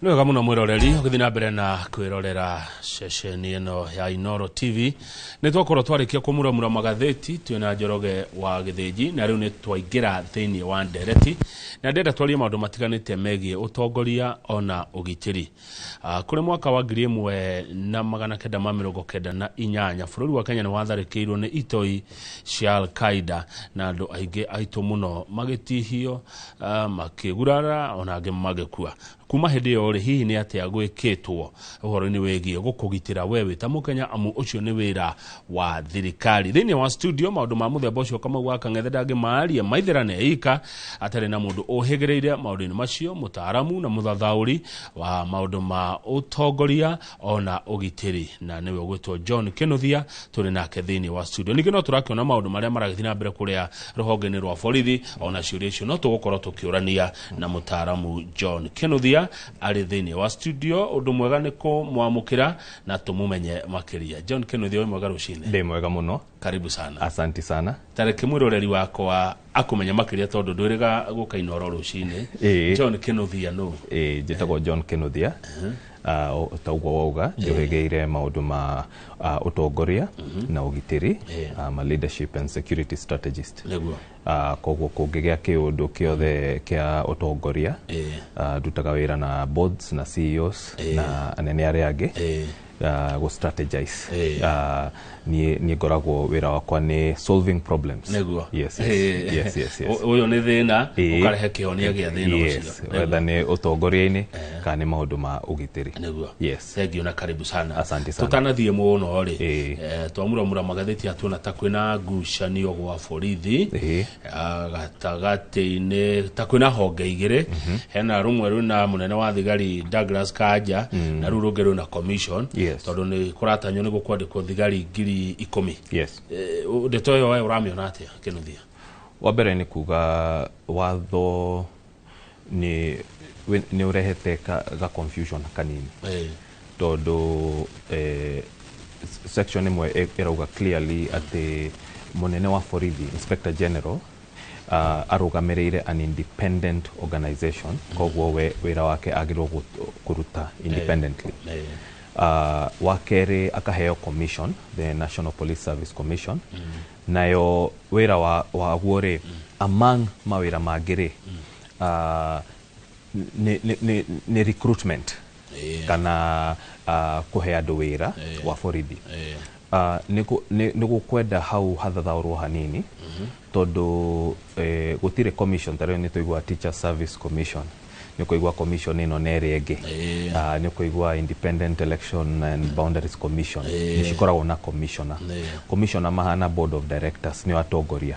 Nĩ wega mũno mwĩroreri ũgĩthiĩ na mbere na kwĩrorera ceceni ĩno ya Inooro TV. Nĩ twakorwo twarĩkia kũmuramura magathĩti twĩna Njoroge wa Gĩthĩnji, na rĩu nĩ twaingĩra thĩinĩ wa ndereti na ndĩrenda twarie maũndũ matiganĩte megiĩ ũtongoria ona ũgitĩri. Kũrĩ mwaka wa 1998 bũrũri wa Kenya nĩ watharĩkĩirwo nĩ itoi cia Al-Qaeda na andũ aingĩ aitũ mũno magĩtihio, makĩgurara ona angĩ magĩkua. Kuma hĩndĩ ĩyo rĩ, hihi nĩ atĩa gwĩkĩtwo ũhoro-inĩ wĩgiĩ gũkũgitĩra we wĩ ta Mũkenya, amu ũcio nĩ wĩra wa thirikari? Thĩinĩ wa studio maũndũ ma mũthemba ũcio Kamau wa Kang'ethe ndangĩmaria maitherane ika atarĩ na mũndũ ũhĩgĩrĩire maũndũ-inĩ macio, mũtaaramu na mũthathaũri wa maũndũ ma ũtongoria ona ũgitĩri, na nĩwe ũgwĩtwo John Kinuthia, tũrĩ nake thĩinĩ wa studio. Ningĩ no tũrakĩona maũndũ marĩa maragĩthiĩ na mbere kũrĩa rũhonge-inĩ rwa borithi, ona ciũria icio no tũgũkorwo tũkĩũrania na mũtaaramu John Kinuthia arĩ thĩinĩ wa studio. Ũndũ mwega nĩ kũmwamũkĩra na tũmũmenye makĩria. John Kinuthia, wĩ mwega rũcinĩ? Ndĩ mwega mũno. Karibu sana. Asanti sana. Tareke mwĩroreri wakwa akũmenye makĩria tondũ ndwĩrĩga gũka Inooro rũcinĩ. Ĩĩ. John Kinuthia nũ? Ĩĩ, njĩtagwo John Kinuthia. Ta ũguo wauga, njũhĩgĩire maũndũ ma ũtongoria na ũgitĩri. I'm a leadership and security strategist. Koguo kũngĩgĩa kĩũndũ kĩothe kĩa ũtongoria, ndutaga wĩra na boards na CEOs na anene arĩa angĩ gũ strategize. Niĩ ngoragwo wĩra wakwa nĩ solving problems. Yes, yes. Yes. Ũyũ nĩ thĩna, ũkarehe kĩhonia gĩa thĩna ũcio. Yes, whether nĩ ũtongoria-inĩ kana nĩ maũndũ ma ũgitĩri. Yes. Thank you na karibu sana. Asante sana. Tũtanathiĩ mũno rĩ, twamuramura magathĩti atuona ta kwĩna ngucanio gwa borithi gatagatĩ-inĩ, ta kwĩna honge igĩrĩ, hena rũmwe rwĩna mũnene wa thigari Douglas Kanja na rũu rũngĩ rwĩna commission, tondũ nĩ kũratanywo nĩ gũkwandĩkwo thigari 10,000. Ndeto ĩyo we ũramĩona atĩa, Kinuthia? Wa mbere nĩ kuga watho nĩ ũrehete ga confusion kanini, tondũ section ĩmwe ĩrauga clearly atĩ mũnene wa borithi, Inspector General, arũgamĩrĩire an independent organization, koguo we wĩra wake agĩrĩirwo kũruta independently. Wa kerĩ akaheo commission, the National Police Service Commission, nayo wĩra waguo rĩ, among mawĩra mangĩ rĩ, nĩ recruitment kana kũhe andũ wĩra wa borithi. Nĩ gũkwenda hau hathathaũrwo hanini, tondũ gũtirĩ commission ta rĩu nĩ tũigua Teacher Service Commission, nĩ ũkũigua commission ĩno na ĩrĩa ĩngĩ, nĩ ũkũigua Independent Election and Boundaries Commission, nĩ cikoragwo na commissioner. Commissioner mahana board of directors, nĩo atongoria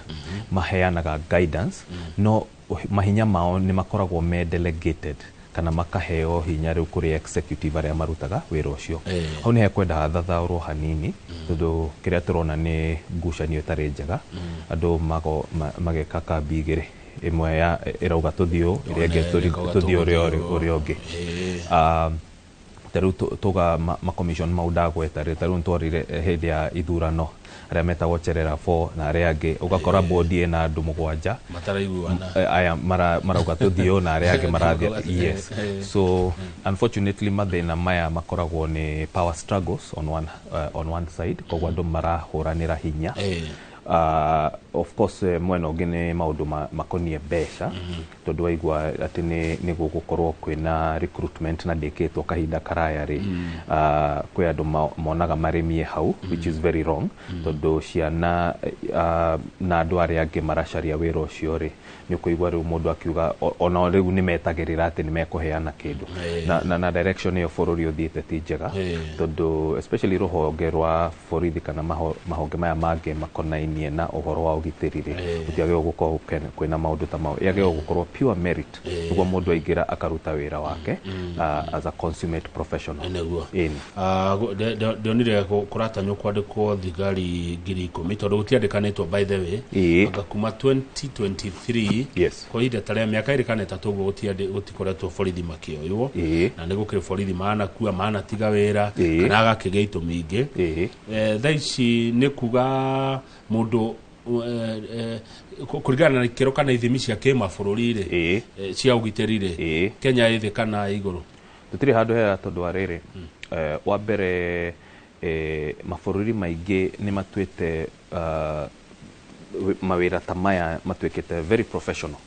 maheanaga guidance, no mahinya mao nĩ makoragwo me delegated kana makaheo hinya rĩu kũrĩ executive arĩa marutaga wĩra ũcio. Hau nĩ hekwenda hathathaũrwo hanini, tondũ kĩrĩa tũrona nĩ ngucanio ĩtarĩ njega, andũ mageka kambi igĩrĩ, ĩmwe ya ĩrauga tũthiĩ ũũ, ĩrĩa ĩngĩ ĩkauga tũthiĩ ũrĩa tũgũthiĩ ũũ. Ũrĩa ũngĩ. Ta rĩu tuga ma commission mau ndagweta rĩ, ta rĩu nĩtworire hĩndĩ ya ithurano arĩa metagwo Cherera 4 na arĩa angĩ, ũgakora board ĩna andũ 7 mataraiguana. Aya marauga tũthiĩ ũũ na arĩa angĩ marathiĩ. Yes. So unfortunately mathĩna maya makoragwo nĩ power struggles on one side, koguo andũ marahũranĩra hinya. Of course, mwena ũngĩ nĩ maũndũ makoniĩ mbeca, tondũ waigua atĩ nĩ gũgũkorwo kwĩna recruitment na ndĩkĩtwo kahinda karaya rĩ, kwĩ andũ monaga marĩmie hau, which is very wrong, tondũ ciana na andũ arĩa angĩ maracaria wĩra ũcio rĩ, nĩ ũkũigua rĩu mũndũ akiuga ona rĩu nĩ metagĩrĩra atĩ nĩ mekũheana kĩndũ. Na direction ĩyo bũrũri ũthiĩte ti njega, tondũ especially rũhonge rwa borithi kana mahonge maya mangĩ makonainie na ũhoro wa ũgitĩri rĩ, gũtiagĩrĩirwo gũkorwo kwĩna maũndũ ta mau. Yagĩrĩirwo gũkorwo pure merit, nĩguo mũndũ aingĩra akaruta wĩra wake as a consummate professional. Ĩni. Ndionire kũratanywo kwandĩkwo thigari 10,000, tondũ gũtiandĩkanĩtwo, by the way, anga kuma 2023, kwa ihinda ta rĩa mĩaka 2 kana 3 ũguo, gũtikoretwo borithi makĩoywo, na nĩ gũkĩrĩ borithi manakua, manatiga wĩra, kana agakĩgĩa itũmi ingĩ. Thaa ici nĩ kuga mũndũ kũringana na ikĩro kana ithimi cia kĩmabũrũri rĩ, cia ũgitĩri rĩ, Kenya ĩ thĩ kana ĩ igũrũ? Tũtirĩ handũ hega tondũ wa rĩrĩ, wa mbere, mabũrũri maingĩ nĩ matuĩte mawĩra ta maya matuĩkĩte very professional.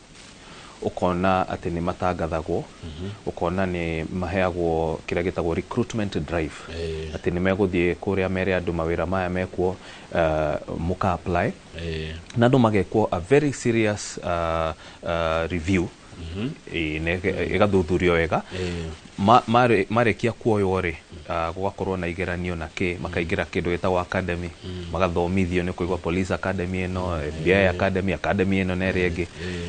Ũkona atĩ nĩ matangathagwo, ũkona nĩ maheagwo kĩrĩa gĩtagwo recruitment drive, atĩ nĩ megũthiĩ kũrĩa mere andũ mawĩra maya mekuo, mũka apply, na andũ magekwo a very serious review. Ĩgathuthurio wega. Marĩkia kuoywo rĩ, gũgakorwo na igeranio na kĩ, makaingĩra kĩndũ gĩtagwo academy, magathomithio. Nĩ kũigua police academy ĩno, FBI academy, academy ĩno na ĩrĩa ĩngĩ.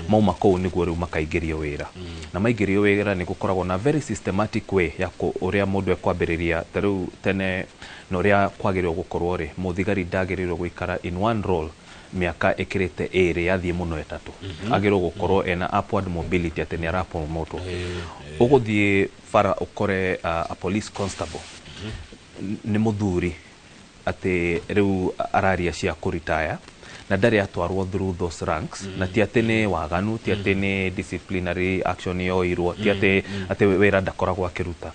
Mauma kũu nĩguo rĩu makaingĩrio wĩra, na maingĩrio wĩra nĩ gũkoragwo na very systematic way ya ũrĩa mũndũ ekwambĩrĩria. Ta rĩu tene na ũrĩa kwagĩrĩirwo gũkorwo rĩ, mũthigari ndagĩrĩirwo gũikara in one role mĩaka ĩkĩrĩte ĩrĩ, yathiĩ mũno 3. Agĩrĩirwo gũkorwo ena upward mobility, atĩ nĩ arapromotwo. Ũgũthiĩ bara ũkore a police constable nĩ mũthuri atĩ rĩu araria cia kũritaya na ndarĩ atwarwo through those ranks, na ti atĩ nĩ waganu, ti atĩ nĩ disciplinary action yoirwo, ti atĩ wĩra ndakoragwo akĩruta.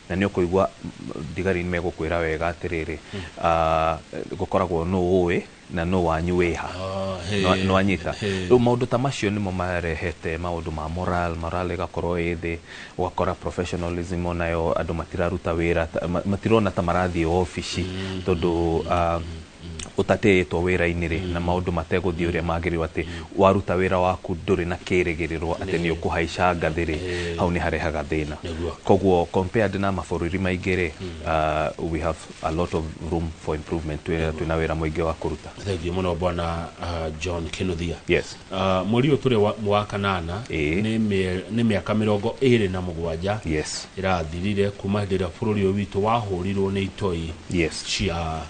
Na nĩ ũkũigua thigari nĩ megũkwĩra wega atĩrĩrĩ, gũkoragwo nũ ũĩ na nũ wanyu wĩha. Nĩwanyita? Rĩu maũndũ ta macio nĩmo marehete maũndũ ma moral ĩgakorwo ĩ thĩ, ũgakora professionalism onayo andũ matiraruta wĩra, matirona ta marathiĩ obici, tondũ ũtatĩĩtwo wĩra-inĩ rĩ, na maũndũ mategũthiĩ ũrĩa magĩrĩirwo, atĩ waruta wĩra waku ndũrĩ na kĩrĩgĩrĩro atĩ nĩ ũkũhaica ngathĩ rĩ, hau nĩ harehaga thĩna. Koguo compared na mabũrũri maingĩ rĩ, we have a lot of room for improvement. Twĩna wĩra mũingĩ wa kũruta. Thengiũ mũno, bwana John Kinuthia. Yes. Mweri ũyũ tũrĩ wa kanana, nĩ mĩaka 27 ĩrathirire kuma hĩndĩ ĩrĩa bũrũri ũyũ witũ wahũrirwo nĩ itoi cia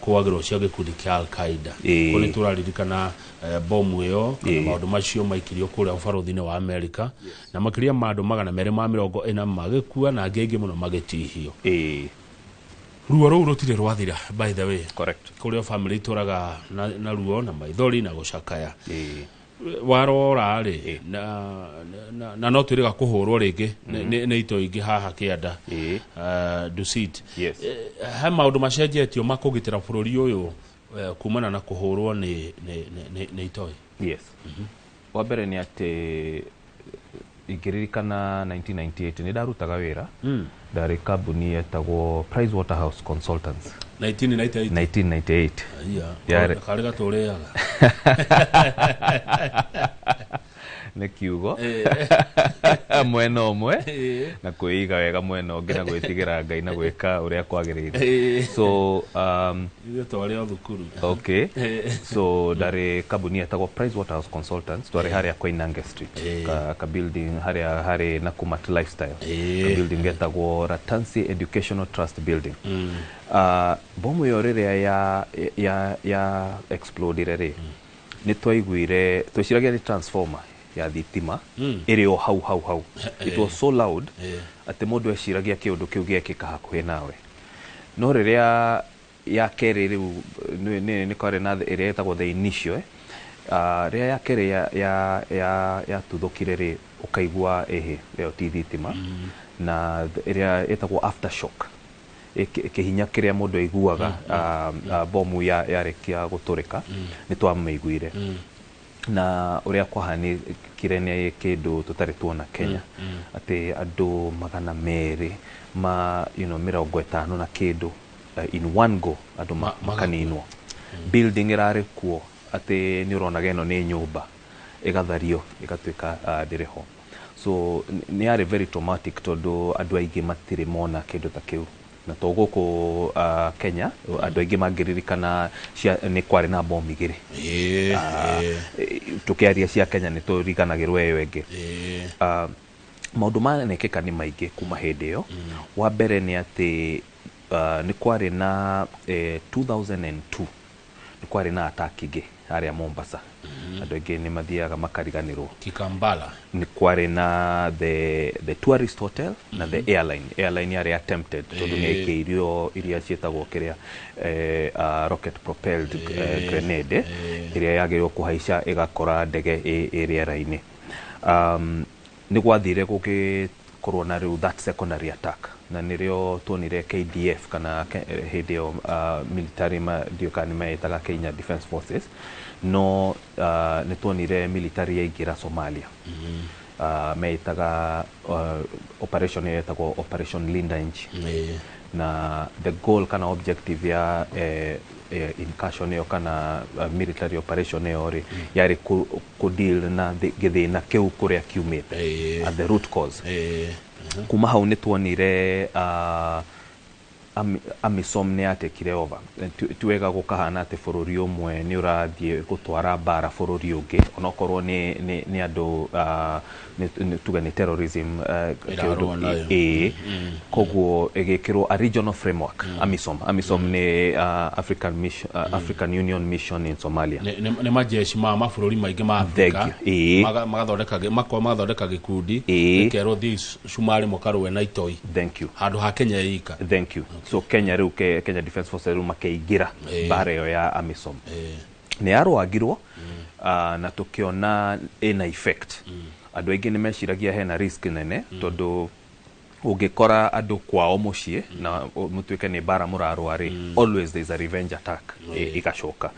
kũagĩrwo cia gĩkundi kĩa Al-Qaeda. Kũrĩ tũraririkana bomu ĩyo kana maũndũ macio maikirio kũrĩa ũbarũthi-inĩ wa Amerika, na makĩria ma andũ 240 magĩkua na angĩ aingĩ mũno magĩtihio. Ruo rũu rũtirĩ rwathira, by the way. Correct. Kũrĩa family itũraga na ruo na maithori na gũcakaya. Warora rĩ, na no twĩrĩga kũhũrwo rĩngĩ nĩ itoi ingĩ haha kĩanda, Dusit. He maũndũ macenjetio ma kũgitĩra bũrũri ũyũ kumana na kũhũrwo nĩ itoi? Yes. Wa mbere nĩ atĩ ingĩririkana 1998 nĩ ndarutaga wĩra, ndarĩ kambuni yetagwo Price Waterhouse Consultants. 1998? 1998. Aya, karĩ gatũrĩaga. Nĩ kiugo mwena ũmwe na kwĩiga wega mwena ũngĩ na gwĩtigĩra Ngai na gwĩka ũrĩa kwagĩrĩire. So Ithuĩ twarĩ o thukuru. Okay, so ndarĩ kambuni yetagwo Price Waterhouse Consultants, twarĩ harĩa Koinange Street, ka building harĩa harĩ na Kumat Lifestyle, ka building getagwo Ratansi Educational Trust Building. Bomu ĩyo rĩrĩa ya explodire rĩ, nĩ twaiguire, tweciragia nĩ transformer ya thitima ĩrĩ o hau hau hau. It was so loud atĩ mũndũ eciragia kĩũndũ kĩu gĩekĩka hakuhĩ nawe. No rĩrĩa ya kerĩ rĩu nĩ kwarĩ na ĩrĩa ĩtagwo the initial, rĩrĩa ya kerĩ yatuthũkire rĩ, ũkaigua ĩhĩ, ĩyo ti thitima. Na ĩrĩa ĩtagwo aftershock, kĩhinya kĩrĩa mũndũ aiguaga bomu yarĩkia gũtũrĩka, nĩ twamĩiguire. Na ũrĩa kwahanĩkire nĩ kĩndũ tũtarĩ tuona Kenya, atĩ andũ 250 na kĩndũ, in one go andũ makaninwo. Building ĩrarĩ kuo atĩ nĩ ũronaga ĩno nĩ nyũmba, ĩgathario ĩgatuĩka ndĩrĩ ho. So nĩ yarĩ very traumatic tondũ andũ aingĩ matirĩ mona kĩndũ ta kĩu. Na to gũkũ Kenya, andũ aingĩ mangĩririkana nĩ kwarĩ na bomu igĩrĩ. Tũkĩaria cia Kenya nĩ tũriganagĩrwo ĩyo ĩngĩ. Maũndũ manekĩka nĩ maingĩ kuma hĩndĩ ĩyo. Wa mbere nĩ atĩ nĩ kwarĩ na 2002 nĩ kwarĩ na attack ĩngĩ harĩa Mombasa. Andũ aingĩ nĩ mathiaga makariganĩrwo. Kikambala. Nĩ kwarĩ na the tourist hotel na the airline yarĩ attempted tondũ nĩ yaikĩirio iria ciĩtagwo kĩrĩa rocket propelled grenade, ĩrĩa yagĩrĩirwo kũhaica ĩgakora ndege ĩ rĩera-inĩ. Nĩ gwathire gũgĩkorwo na rĩu that secondary attack, na nĩrĩo tuonire KDF kana hĩndĩ ĩyo military ndiũ kana nĩ meĩtaga Kenya Defence Forces, no nĩ tuonire military yaingĩra Somalia. Meĩtaga operation ĩyo ĩtagwo Operation Linda Nchi. Na the goal kana objective ya incursion ĩyo kana military operation ĩyo rĩ, yarĩ ku deal na gĩthĩna kĩu kũrĩa kiumĩte, at the root cause. Kuma hau nĩ tuonire AMISOM nĩ yatekire over. Ti wega gũkahana atĩ bũrũri ũmwe nĩ ũrathiĩ gũtwara mbara bũrũri ũngĩ, onokorwo nĩ andũ tuge nĩ terrorism ĩrarũa nayo. Ĩĩ, koguo ĩgĩkĩrwo a regional framework, AMISOM. AMISOM nĩ African Mission, African Union Mission in Somalia. Nĩ majeshi ma mabũrũri maingĩ ma Afrika. Thank you. Ĩĩ. Magathondeka gĩkundi gĩkerwo thiĩ Cumarĩ mũkarũe na itoi Thank you. handũ ha Kenya ĩika. Thank you. So Kenya rĩu Kenya Defence Forces rĩu makĩingĩra mbara ĩyo ya AMISOM. Nĩ yarũagirwo na tũkĩona ĩna effect. Andũ aingĩ nĩ meciragia hena risk nene, tondũ ũngĩkora andũ kwao mũciĩ na mũtuĩke nĩ mbara mũrarũa rĩ, always there is a revenge attack ĩgacoka.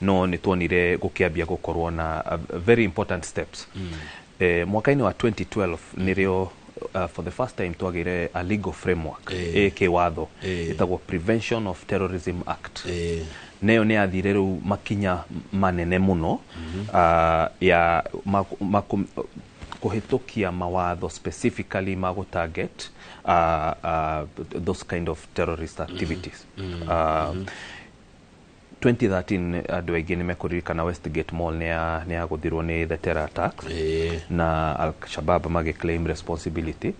No nĩ tuonire gũkĩambia gũkorwo na very important steps. Mwaka-inĩ wa 2012 nĩrĩo for the first time twagĩire a legal framework ĩ kĩwatho ĩtagwo Prevention of Terrorism Act. Neyo nĩ yathire rĩu makinya manene mũno ya kũhĩtũkia mawatho specifically ma gũ-target those kind of terrorist activities. 2013 andũ aingĩ nĩ mekũririkana Westgate Mall nĩ yagũthirwo nĩ the terror attacks na Al-Shabaab magĩclaim responsibility.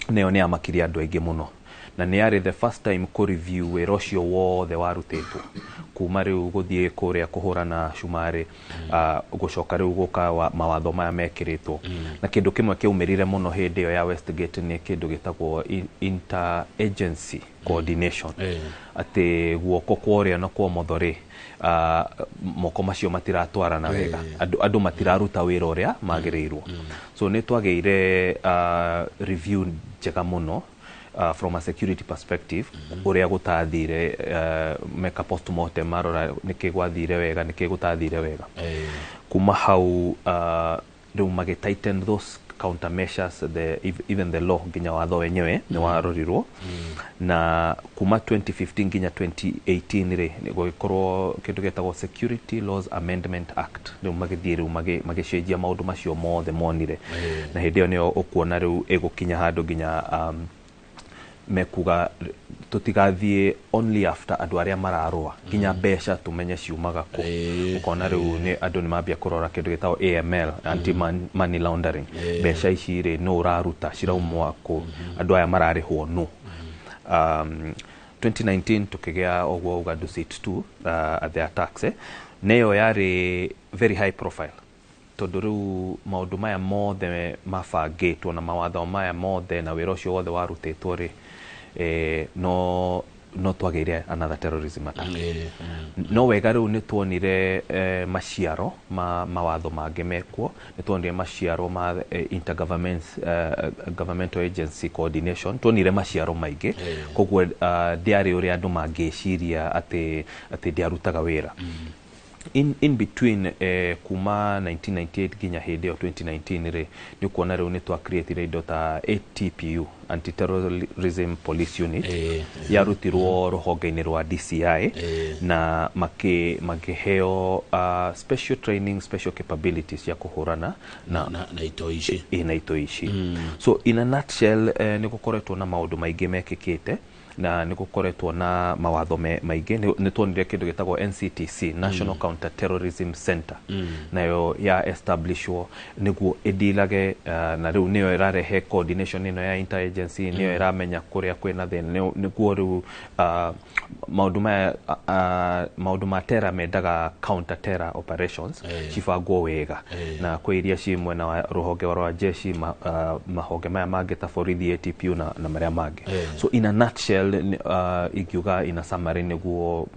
Nayo nĩ yamakirie andũ aingĩ mũno, na nĩ yarĩ the first time kũ review wĩra ũcio wothe warutĩtwo kuma rĩu gũthiĩ kũrĩa kũhũrana cumarĩ, gũcoka rĩu gũka mawatho maya mekĩrĩtwo. Na kĩndũ kĩmwe kĩaumĩrire mũno hĩndĩ ĩyo ya Westgate nĩ kĩndũ gĩtagwo inter-agency coordination, atĩ guoko kwa ũrĩo na kwa ũmotho rĩ, moko macio matiratwarana wega, andũ matiraruta wĩra ũrĩa magĩrĩirwo. So nĩ twagĩire review njega mũno from a security perspective, ũrĩa gũtathire, meka postmortem, marora nĩkĩ gwathire wega, nĩkĩ gũtathire wega. Kuma hau rĩu magĩ tighten those countermeasures, even the law, nginya watho wenyewe nĩ warorirwo. Na kuma 2015 nginya 2018 rĩ, nĩ gũgĩkorwo kĩndũ gĩtagwo Security Laws Amendment Act. Rĩu magĩthiĩ rĩu magĩcenjia maũndũ macio mothe monire. Na hĩndĩ ĩyo nĩyo ũkuona rĩu ĩgũkinya handũ nginya mekuga tũtigathiĩ only after andũ arĩa mararũa, nginya mbeca tũmenye ciumaga kũ. Ũkona rĩu nĩ andũ nĩ mambia kũrora kĩndũ gĩtagwo AML, anti money laundering. Mbeca ici rĩ, nũ ũraruta, ciraumwa kũ, andũ aya mararĩhwo nũ. 2019 tukĩgĩa ũguo uga Dusit 2 at the attacks, neyo yarĩ very high profile, tondũ rĩu maũndũ maya mothe mabangĩtwo na mawatho maya mothe na wĩra ũcio wothe warutĩtwo rĩ, no twagĩire another terrorism attack. No wega rĩu nĩ tuonire maciaro ma mawatho mangĩ mekwo, nĩ tuonire maciaro ma intergovernment governmental agency coordination, tuonire maciaro maingĩ. Koguo ndiarĩ ũrĩa andũ mangĩciria atĩ ndiarutaga wĩra. In between, kuma 1998 nginya hĩndĩ ĩyo 2019 rĩ, nĩ ũkuona rĩu nĩ twacreatire indo ta ATPU, Anti Terrorism Police Unit, yarutirwo rũhonge-inĩ rwa DCI na makĩheo special training, special capabilities cia kũhũrana na na itoi ici. Ĩ, na itoi ici. So in a nutshell, nĩ gũkoretwo na maũndũ maingĩ mekĩkĩte na nĩ gũkoretwo na mawatho maingĩ. Nĩ tuonire kĩndũ gĩtagwo NCTC, National Counter Terrorism Center, nayo ya establishwo nĩguo ĩndilage na rĩu nĩyo ĩrarehe coordination ĩno ya interagency, nĩyo ĩramenya kũrĩa kwĩna thĩna. Nĩguo rĩu maũndũ maya maũndũ ma terror mendaga counter terror operations cibangwo wega, na kwĩ iria ci mwena wa rũhonge rwa jeshi, mahonge maya mangĩ ta borithi, ATPU na marĩa mangĩ. So in a nutshell, nutshell, ingiuga in a summary nĩguo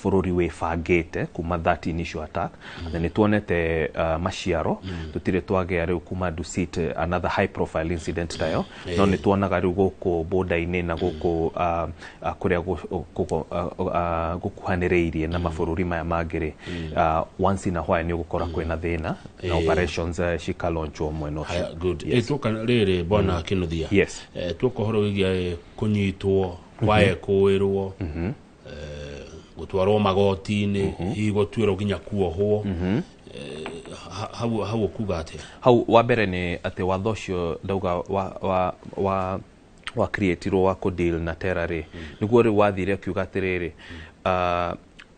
bũrũri wĩbangĩte kuma that initial attack. Na nĩ tuonete maciaro. Tũtirĩ twagĩa rĩu kuma Dusit another high profile incident tayo, no nĩ tuonaga rĩu gũkũ border-inĩ na gũkũ kũrĩa gũkuhanĩrĩirie na mabũrũri maya mangĩ rĩ, once in a while nĩ ũgũkora kwĩna thĩna na operations cikalaunchwo mwena ũcio. Haya, good. Yes. Tuoka rĩrĩ, bwana Kinuthia. Yes. Tuoka ũhoro wĩgiĩ kũnyitwo kwa ekũĩrwo, gũtwarwo magoti-inĩ, hihi gũtuĩrwo nginya kuohwo. Hau ũkuga atĩa? Hau wa mbere nĩ atĩ watho ũcio ndauga wa creatirwo wa kũdeal na terror rĩ, nĩguo rĩu wathire ũkiuga atĩrĩrĩ,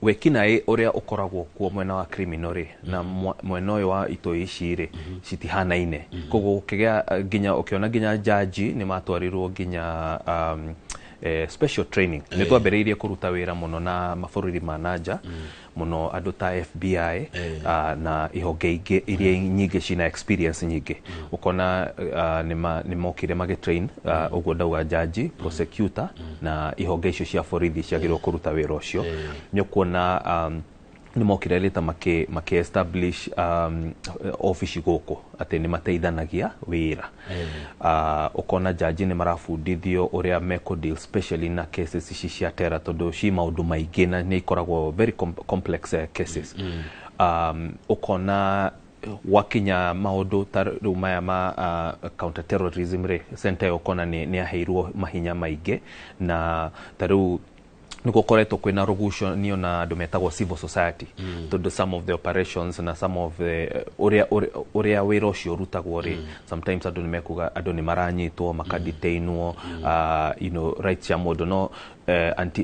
wĩkinaĩ ũrĩa ũkoragwo kuo mwena wa criminal rĩ na mwena ũyũ wa itoi ici rĩ citihanaine. Koguo ũkĩgĩa nginya ũkĩona nginya jaji nĩ matwarirwo nginya special training. Nĩ twambĩrĩirie kũruta wĩra mũno na mabũrũri ma nanja mũno, andũ ta FBI na ihonge ingĩ iria nyingĩ cina experience nyingĩ. Ũkona nĩ mokire magĩtrain ũguo ndauga jaji, prosecutor na ihonge icio cia borithi ciagĩrĩirwo kũruta wĩra ũcio. Nĩ ũkuona nĩ mokire rĩta makĩ establish ofici gũkũ atĩ nĩ mateithanagia wĩra. Ũkona jaji nĩ marabundithio ũrĩa mekũ especially na cases ici cia terror, tondũ ci maũndũ maingĩ na nĩ ikoragwo very complex cases. Ũkona wakinya maũndũ ta rĩu maya ma counter terrorism rĩ, center ĩyo ũkona nĩ yaheirwo mahinya maingĩ, na ta rĩu nĩ gũkoretwo kwĩna rũgucanio na andũ metagwo civil society, tondũ some of the operations na some of the ũrĩa wĩra ũcio ũrutagwo rĩ, sometimes andũ nĩ mekuga andũ nĩ maranyitwo makadetainwo, rights cia mũndũ. No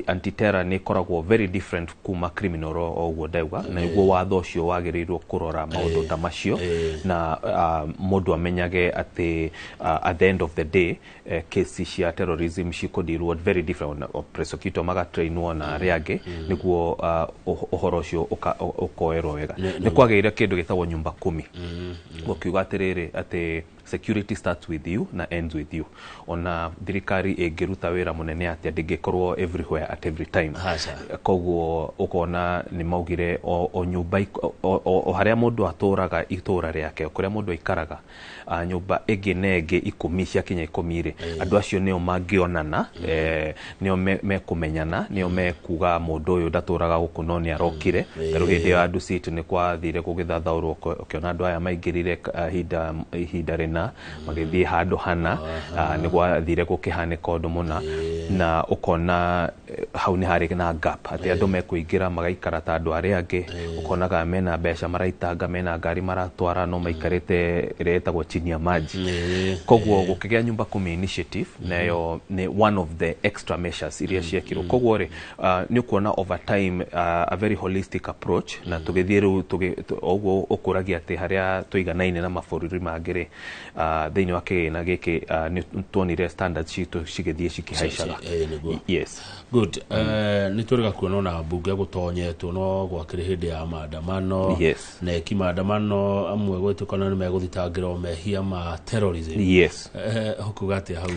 anti terror nĩ ĩkoragwo very different kuma criminal law o ũguo ndauga, na nĩguo watho ũcio wagĩrĩirwo kũrora maũndũ ta macio na mũndũ amenyage atĩ at the end of the day kesi cia terrorism cikũdirwo very different, na prosecutor magatrainwo na arĩa angĩ nĩguo ũhoro ũcio ũkoerwo wega. Nĩ kwagĩire kĩndũ gĩtagwo nyumba kumi, gũkiuga atĩrĩrĩ atĩ security starts with you na ends with you. Ona thirikari ĩngĩruta wĩra mũnene atĩa, ndĩngĩkorwo everywhere at every time. Aca. Koguo ũkona nĩ maugire o nyũmba o harĩa mũndũ atũraga itũra rĩake, o kũrĩa mũndũ aikaraga, nyũmba ĩngĩ na ĩngĩ 10 ciakinya 10 rĩ, andũ acio nĩo mangĩonana, nĩo mekũmenyana, nĩo mekuga mũndũ ũyũ ndatũraga gũkũ no nĩ arokire. Ta rĩu hĩndĩ ya Dusit nĩ kwathire gũgĩthathaũrwo, ũkĩona andũ aya maingĩrire ihinda rĩna magĩthiĩ handũ hana, nĩ gwathire gũkĩhanĩka ũndũ mũna, na ũkona hau nĩ harĩ na gap atĩ andũ mekũingĩra magaikara ta andũ arĩa angĩ. Ũkonaga mena mbeca maraitanga, mena ngari maratwara, no maikarĩte ĩrĩa ĩtagwo chini ya maji. Koguo gũkĩgĩa nyumba kumi initiative, nayo nĩ one of the extra measures iria ciekirwo. Koguo rĩ, nĩ ũkuona over time a very holistic approach, na tũgĩthiĩ rĩu o ũguo ũkũragia atĩ harĩa tũiganaine na mabũrũri mangĩ rĩ, thĩinĩ wa kĩgĩna gĩkĩ, nĩ tuonire standards citũ cigĩthiĩ cikĩhaicaga. Nĩguo. Yes. Good. Nĩ twĩrĩga kuona ona mbunge gũtonyetwo no gwakĩrĩ hĩndĩ ya maandamano. Na eki maandamano amwe gwĩtĩkana nĩ megũthitangĩrwo mehia ma terrorism. Ũkuga atĩa hau,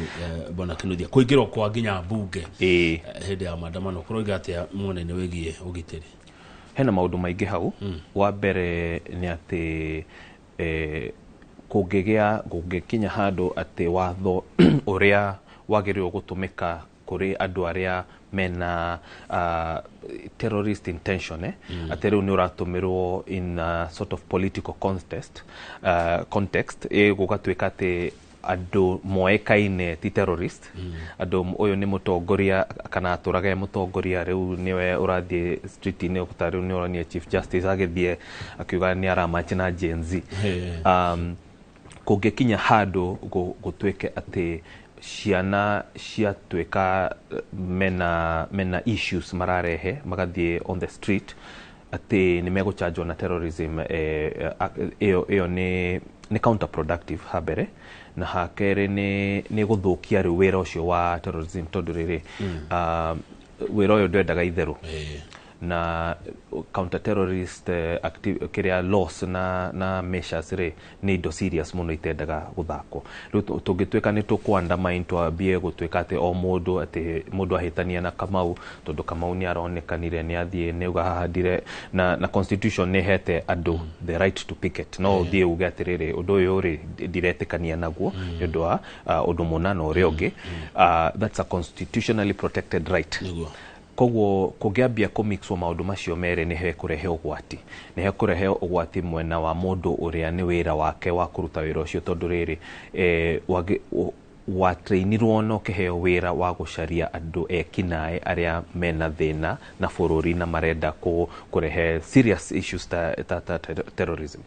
bwana Kinuthia, kũingĩrwo kwa nginya mbunge hĩndĩ ya maandamano kũroiga atĩa mwena-inĩ wĩgiĩ ũgitĩri? Hena maũndũ maingĩ hau. Wa mbere nĩ atĩ kũngĩgĩa kũngĩkinya handũ atĩ watho ũrĩa wagĩrĩirwo gũtũmĩka kũrĩ andũ arĩa mena terrorist intention, atĩ rĩu nĩ ũratũmĩrwo in a sort of political context, gũgatuĩka atĩ andũ moĩkaine ti terrorist, andũ ũyũ nĩ mũtongoria kana atũraga e mũtongoria, rĩu nĩwe ũrathiĩ street-inĩ, ta rĩu nĩ ũronire Chief Justice agĩthiĩ akiuga nĩ aramatch na Gen Z. Kũngĩkinya handũ gũtuĩke atĩ ciana ciatuĩka mena issues mararehe magathiĩ on the street atĩ nĩ megũchanjwo na terrorism, ĩyo nĩ counterproductive ha mbere, na ha kerĩ nĩ gũthũkia rĩu wĩra ũcio wa terrorism, tondũ rĩrĩ, wĩra ũyũ ndwendaga itherũ. Na counter terrorist kiria laws na measures rĩ, nĩ indo serious mũno itendaga gũthakwo. Rĩu tũngĩtuĩka nĩ tũkũ undermine, twambie gũtuĩka atĩ o mũndũ, atĩ mũndũ ahĩtania na Kamau, tondũ Kamau nĩ aronekanire nĩ athiĩ nĩ auga haha ndire na constitution nĩ ĩhete andũ the right to picket, no ũthiĩ uge atĩrĩrĩ, ũndũ ũyũ rĩ, ndiretĩkania naguo nĩ ũndũ wa ũndũ mũna na ũrĩa ũngĩ. That's a constitutionally protected right. Koguo kũngĩambia kũmixwo maũndũ macio merĩ, nĩ hekũrehe ũgwati, nĩ hekũrehe ũgwati mwena wa mũndũ ũrĩa nĩ wĩra wake wa kũruta wĩra ũcio, tondũ rĩrĩ watrainirwo na ũkĩheo wĩra wa gũcaria andũ ekinaĩ arĩa mena thĩna na bũrũri na marenda kũrehe serious issues ta terrorism.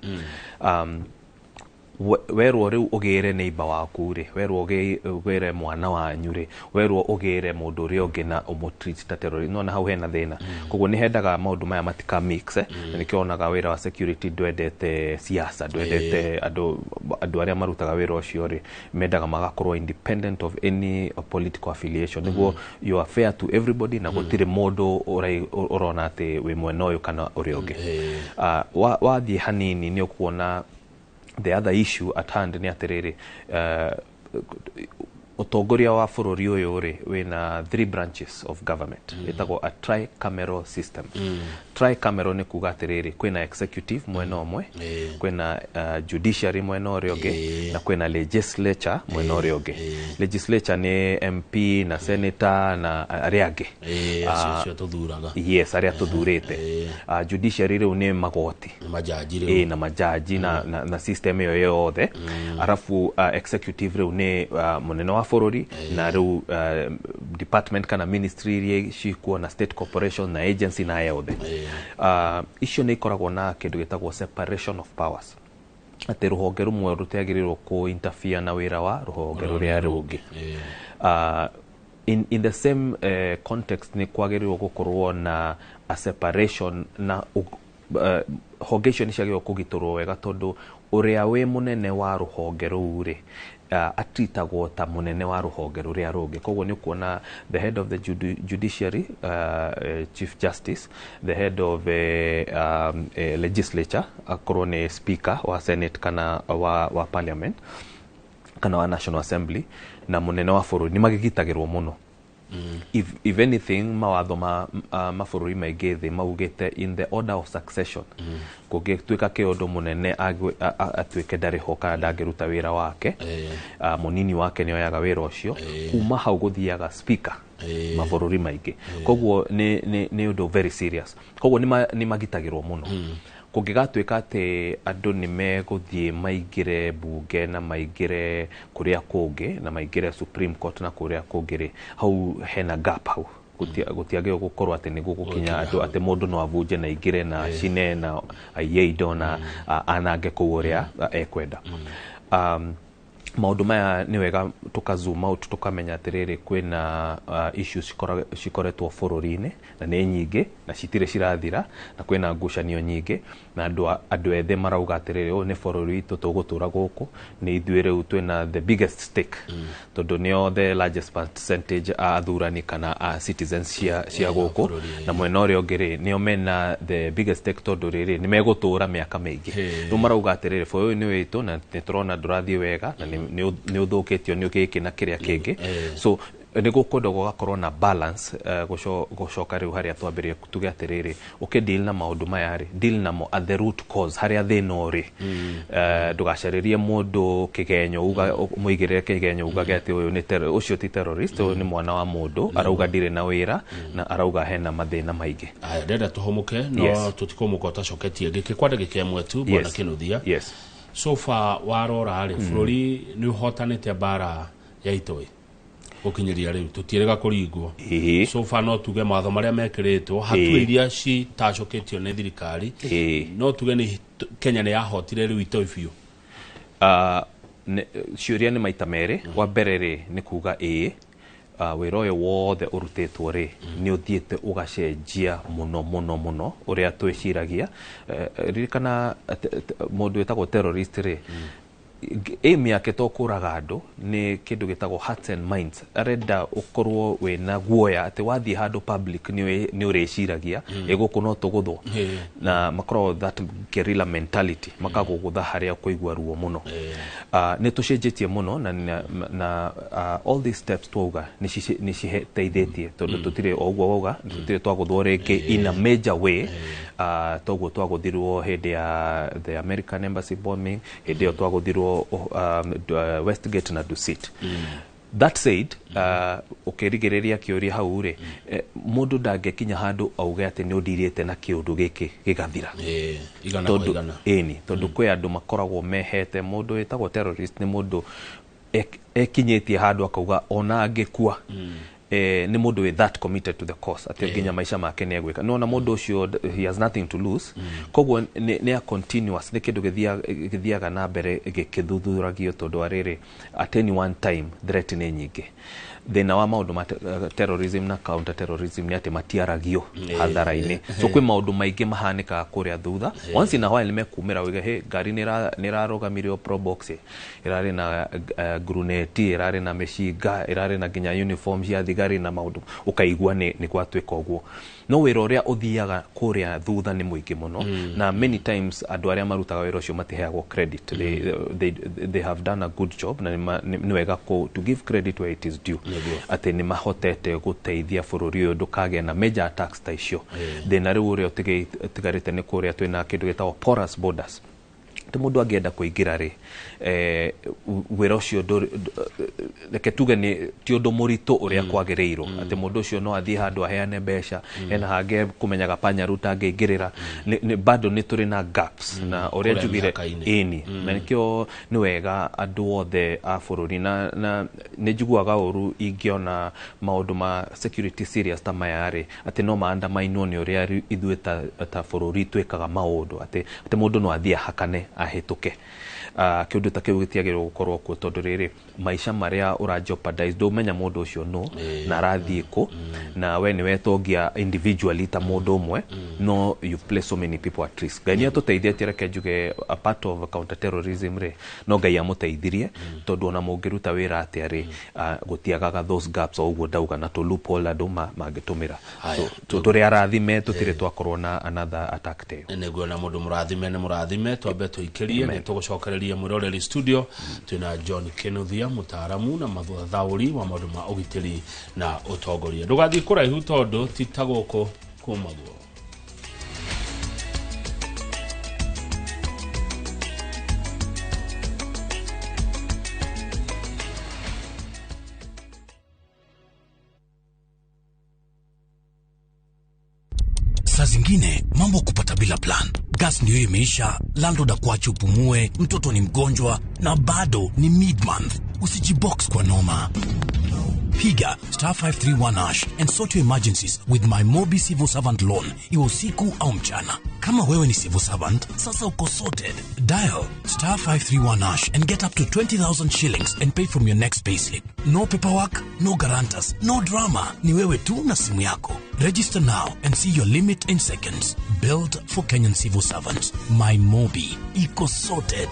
Werwo rĩu ũgĩre neighbor waku rĩ, werwo ũgĩre mwana wanyu rĩ, werwo ũgĩre mũndũ ũrĩa ũngĩ na ũmũtreat ta terrorist, nona hau hena thĩna. Koguo nĩ hendaga maũndũ maya matika mix, na nĩkĩo wonaga wĩra wa security ndwendete siasa, ndwendete andũ arĩa marutaga wĩra ũcio rĩ, mendaga magakorwo independent of any political affiliation, nĩguo you are fair to everybody na gũtirĩ mũndũ ũrona atĩ wĩ mwena ũyũ kana ũrĩa ũngĩ. Wathiĩ hanini nĩ ũkuona the other issue at hand nĩ atĩrĩrĩ, ũtongoria wa bũrũri ũyũ rĩ, wĩna three branches of government, ĩtagwo a tricameral system. Tricameral nĩ kuga atĩrĩrĩ, kwĩna executive mwena ũmwe, kwĩna judiciary mwena ũrĩa ũngĩ, na kwĩna legislature mwena ũrĩa ũngĩ. Legislature nĩ MP na senator na arĩa angĩ. Acio tũthuraga. Yes, arĩa tũthurĩte. Judiciary rĩu nĩ magoti. Nĩ majaji Ĩ rĩu. Na majaji na system ĩyo yothe. Arabu executive rĩu nĩ mũnene wa bũrũri na rĩu department kana ministry iria cikuo na state corporation na agency na yothe. Icio nĩ ikoragwo na kĩndũ gĩtagwo separation of powers, atĩ rũhonge rũmwe rũtiagĩrĩirwo kũ interfere na wĩra wa rũhonge rũrĩa rũngĩ. In the same context, nĩ kwagĩrĩirwo gũkorwo na a separation na honge icio nĩ ciagĩrĩirwo kũgitĩrwo wega, tondũ ũrĩa wĩ mũnene wa rũhonge rũu rĩ, atritagwo ta mũnene wa rũhonge rũrĩa rũngĩ. Koguo nĩ ũkuona the head of the judiciary, chief justice, the head of legislature akorwo nĩ speaker wa senate kana wa parliament kana wa national assembly, na mũnene wa bũrũri nĩ magĩgitagĩrwo mũno. If anything, mawatho ma mabũrũri maingĩ thĩ maugĩte in the order of succession, kũngĩtuĩka kĩũndũ mũnene atuĩke ndarĩ ho kana ndangĩruta wĩra wake, mũnini wake nĩ oyaga wĩra ũcio. Kuma hau gũthiaga speaker mabũrũri maingĩ. Koguo nĩ ũndũ very serious. Koguo nĩ magitagĩrwo mũno. Kũngĩgatuĩka atĩ andũ nĩ megũthiĩ maingĩre mbunge na maingĩre kũrĩa kũngĩ na maingĩre Supreme Court na kũrĩa kũngĩ rĩ, hau hena gap hau. Gũtiagĩrĩirwo gũkorwo atĩ nĩguo gũkinya andũ atĩ mũndũ no avunje na aingĩre na acine na aiye indo na anange kũu ũrĩa ekwenda. Maũndũ maya nĩ wega tũka zoom out, tũkamenya atĩrĩrĩ, kwĩna issues cikoretwo bũrũri-inĩ na nĩ nyingĩ na citirĩ cirathira, na kwĩna ngucanio nyingĩ, na andũ ethĩ marauga atĩrĩrĩ, ũyũ nĩ bũrũri witũ, tũgũtũra gũkũ, nĩ ithuĩ rĩu twĩna the biggest stake, tondũ nĩo the largest percentage a athurani kana a citizens cia gũkũ. Bũrũri. Na mwena ũrĩa ũngĩ rĩ, nĩo mena the biggest stake, tondũ rĩrĩ nĩ megũtũra mĩaka mĩingĩ. Rĩu marauga atĩrĩrĩ, bũrũri ũyũ nĩ witũ na nĩ tũrona ndũrathiĩ wega na nĩ ũthũkĩtio nĩ gĩkĩ na kĩrĩa kĩngĩ. So nĩ gũkwenda gũgakorwo na balance. Gũcoka rĩu harĩa twambĩrĩria, tuge atĩrĩrĩ, ũkĩ deal na maũndũ maya rĩ, deal namo at the root cause, harĩa thĩna ũrĩ. Ndũgacarĩrie mũndũ kĩgenyo, uga mũigĩrĩre kĩgenyo, ugage atĩ ũyũ nĩ ũcio ti terrorist, ũyũ nĩ mwana wa mũndũ arauga ndirĩ na wĩra na arauga hena mathĩna maingĩ. Aya, ndenda tũhũmũke, no tũtikũmũka ũtacoketie gĩkĩ kwa ndagĩka ĩmwe tu, bwana Kinuthia. Yes. So far warora rĩ, bũrũri nĩ ũhotanĩte mbara ya itoi gũkinyĩria rĩu, tũtiĩrĩga kũringwo? Ĩĩ. So far no tuge mawatho marĩa mekĩrĩtwo, hatua iria citacũkĩtio nĩ thirikari, no tuge nĩ Kenya nĩ yahotire rĩu itoi biũ? Ciũria nĩ maita merĩ. Wa mbere rĩ, nĩ kuga ĩĩ, wĩra ũyũ wothe ũrutĩtwo rĩ, nĩ ũthiĩte ũgacenjia mũno mũno mũno ũrĩa twĩciragia. Ririkana mũndũ wĩtagwo terrorist rĩ, Aim yake to kũraga andũ, nĩ kĩndũ gĩtagwo hearts and minds. Arenda ũkorwo wĩna guoya atĩ wathiĩ handũ public nĩ ũrĩciragia ĩ gũkũ no tũgũthwo, na makoragwo that guerrilla mentality, makagũgũtha harĩa ũkũigua ruo mũno. Nĩ tũcenjetie mũno na all these steps twauga nĩ citeithĩtie, tondũ tũtirĩ o ũguo wauga, tũtirĩ twagũthwo rĩngĩ in a major way toguo twagũthirwo hĩndĩ ya the American Embassy bombing, hĩndĩ ĩyo twagũthirwo Westgate na Dusit. That said, ũkĩrigĩrĩria kĩũria hau rĩ, mũndũ ndangĩkinya handũ auge atĩ nĩ ũndirĩte na kĩũndũ gĩkĩ gĩgathira. Igana kwa tondũ igana. Ĩni, tondũ kwĩ andũ makoragwo mehete. Mũndũ wĩtagwo terrorist nĩ mũndũ ekinyĩtie handũ akauga ona angĩkua, nĩ mũndũ wĩ that committed to the cause atĩ nginya maica make nĩ egwĩka. Nona mũndũ ũcio he has nothing to lose. Koguo nĩ a continuous, nĩ kĩndũ gĩthiaga na mbere gĩkĩthuthuragio, tondũ arĩrĩ at any one time threat nĩ nyingĩ. Thĩna wa maũndũ ma terrorism na counter terrorism nĩ atĩ matiaragio hathara-inĩ, so kwĩ maũndũ maingĩ mahanĩkaga kũrĩa thutha. Once in a while nĩmekumĩra uige hey, ngari nĩ ĩrarũgamirio Probox, ĩrarĩ na gruneti, ĩrarĩ na mĩcinga, ĩrarĩ na nginya uniform cia thigari na maũndũ, ũkaigua nĩ gwatuĩka ũguo. No wĩra ũrĩa ũthiaga kũrĩa thutha nĩ mũingĩ mũno, na many times andũ arĩa marutaga wĩra ũcio matiheagwo credit. They have done a good job, na nĩ wega to give credit where it is due, atĩ nĩ mahotete gũteithia bũrũri ũyũ ndũkagĩe na major attacks ta icio. Thĩna rĩu ũrĩa ũtigarĩte nĩ kũrĩa twĩna kĩndũ gĩtagwo porous borders, atĩ mũndũ angĩenda kũingĩra rĩ, wĩra ũcio reke tuge nĩ ti ũndũ mũritũ ũrĩa kwagĩrĩirwo, atĩ mũndũ ũcio no athiĩ handũ aheane mbeca, hena hangĩ kũmenyaga panya route angĩingĩrĩra. Bado nĩ tũrĩ na gaps na ũrĩa Kũrĩa njugire mĩhaka-inĩ. Ĩni, na nĩkĩo nĩ wega andũ othe a bũrũri, na nĩ njiguaga ũru ingĩona maũndũ ma security serious ta maya rĩ, atĩ no maandamainwo nĩ ũrĩa ithuĩ ta bũrũri twĩkaga maũndũ, atĩ mũndũ no athiĩ ahakane ahĩtũke. Kĩũndũ ta kĩu gĩtiagĩrĩirwo gũkorwo kuo, tondũ rĩrĩ maica marĩa ũra jeopardize, ndũmenya mũndũ ũcio no na arathiĩ kũ, na we nĩ wetongia individually ta mũndũ ũmwe, no you place so many people at risk. Ngai nĩ atũteithĩtie, reke njuge a part of counter terrorism rĩ, no Ngai amũteithirie, tondũ ona mũngĩruta wĩra atĩa rĩ, gũtiagaga those gaps o ũguo ndauga na tũ loophole andũ mangĩtũmĩra. Haya. So tũrĩ arathime, tũtirĩ twakorwo na another attack ta ĩyo. Nĩguo, na mũndũ mũrathime nĩ mũrathime. Twambe tũikĩrie nĩ tũgũcokereria mwĩroreri studio. Twĩna John Kinuthia, mũtaaramu na mathathaũri wa maũndũ ma ũgitĩri na ũtongoria. Ndũgathiĩ kũraihu, tondũ ti ta gũkũ kumagwo. Saa zingine mambo kupata bila plan. Gas ndiyo imeisha, landlord akuache upumue, mtoto ni mgonjwa na bado ni mid-month. Usijibox kwa noma. Piga *531# and sort your emergencies with my Mobi Civil Servant Loan, iwe usiku au mchana. Kama wewe ni civil servant, sasa uko sorted. Dial *531# and get up to 20,000 shillings and pay from your next payslip. No paperwork, no guarantors, no drama. Ni wewe tu na simu yako. Register now and see your limit in seconds. Built for Kenyan civil servants. My Mobi. Iko sorted.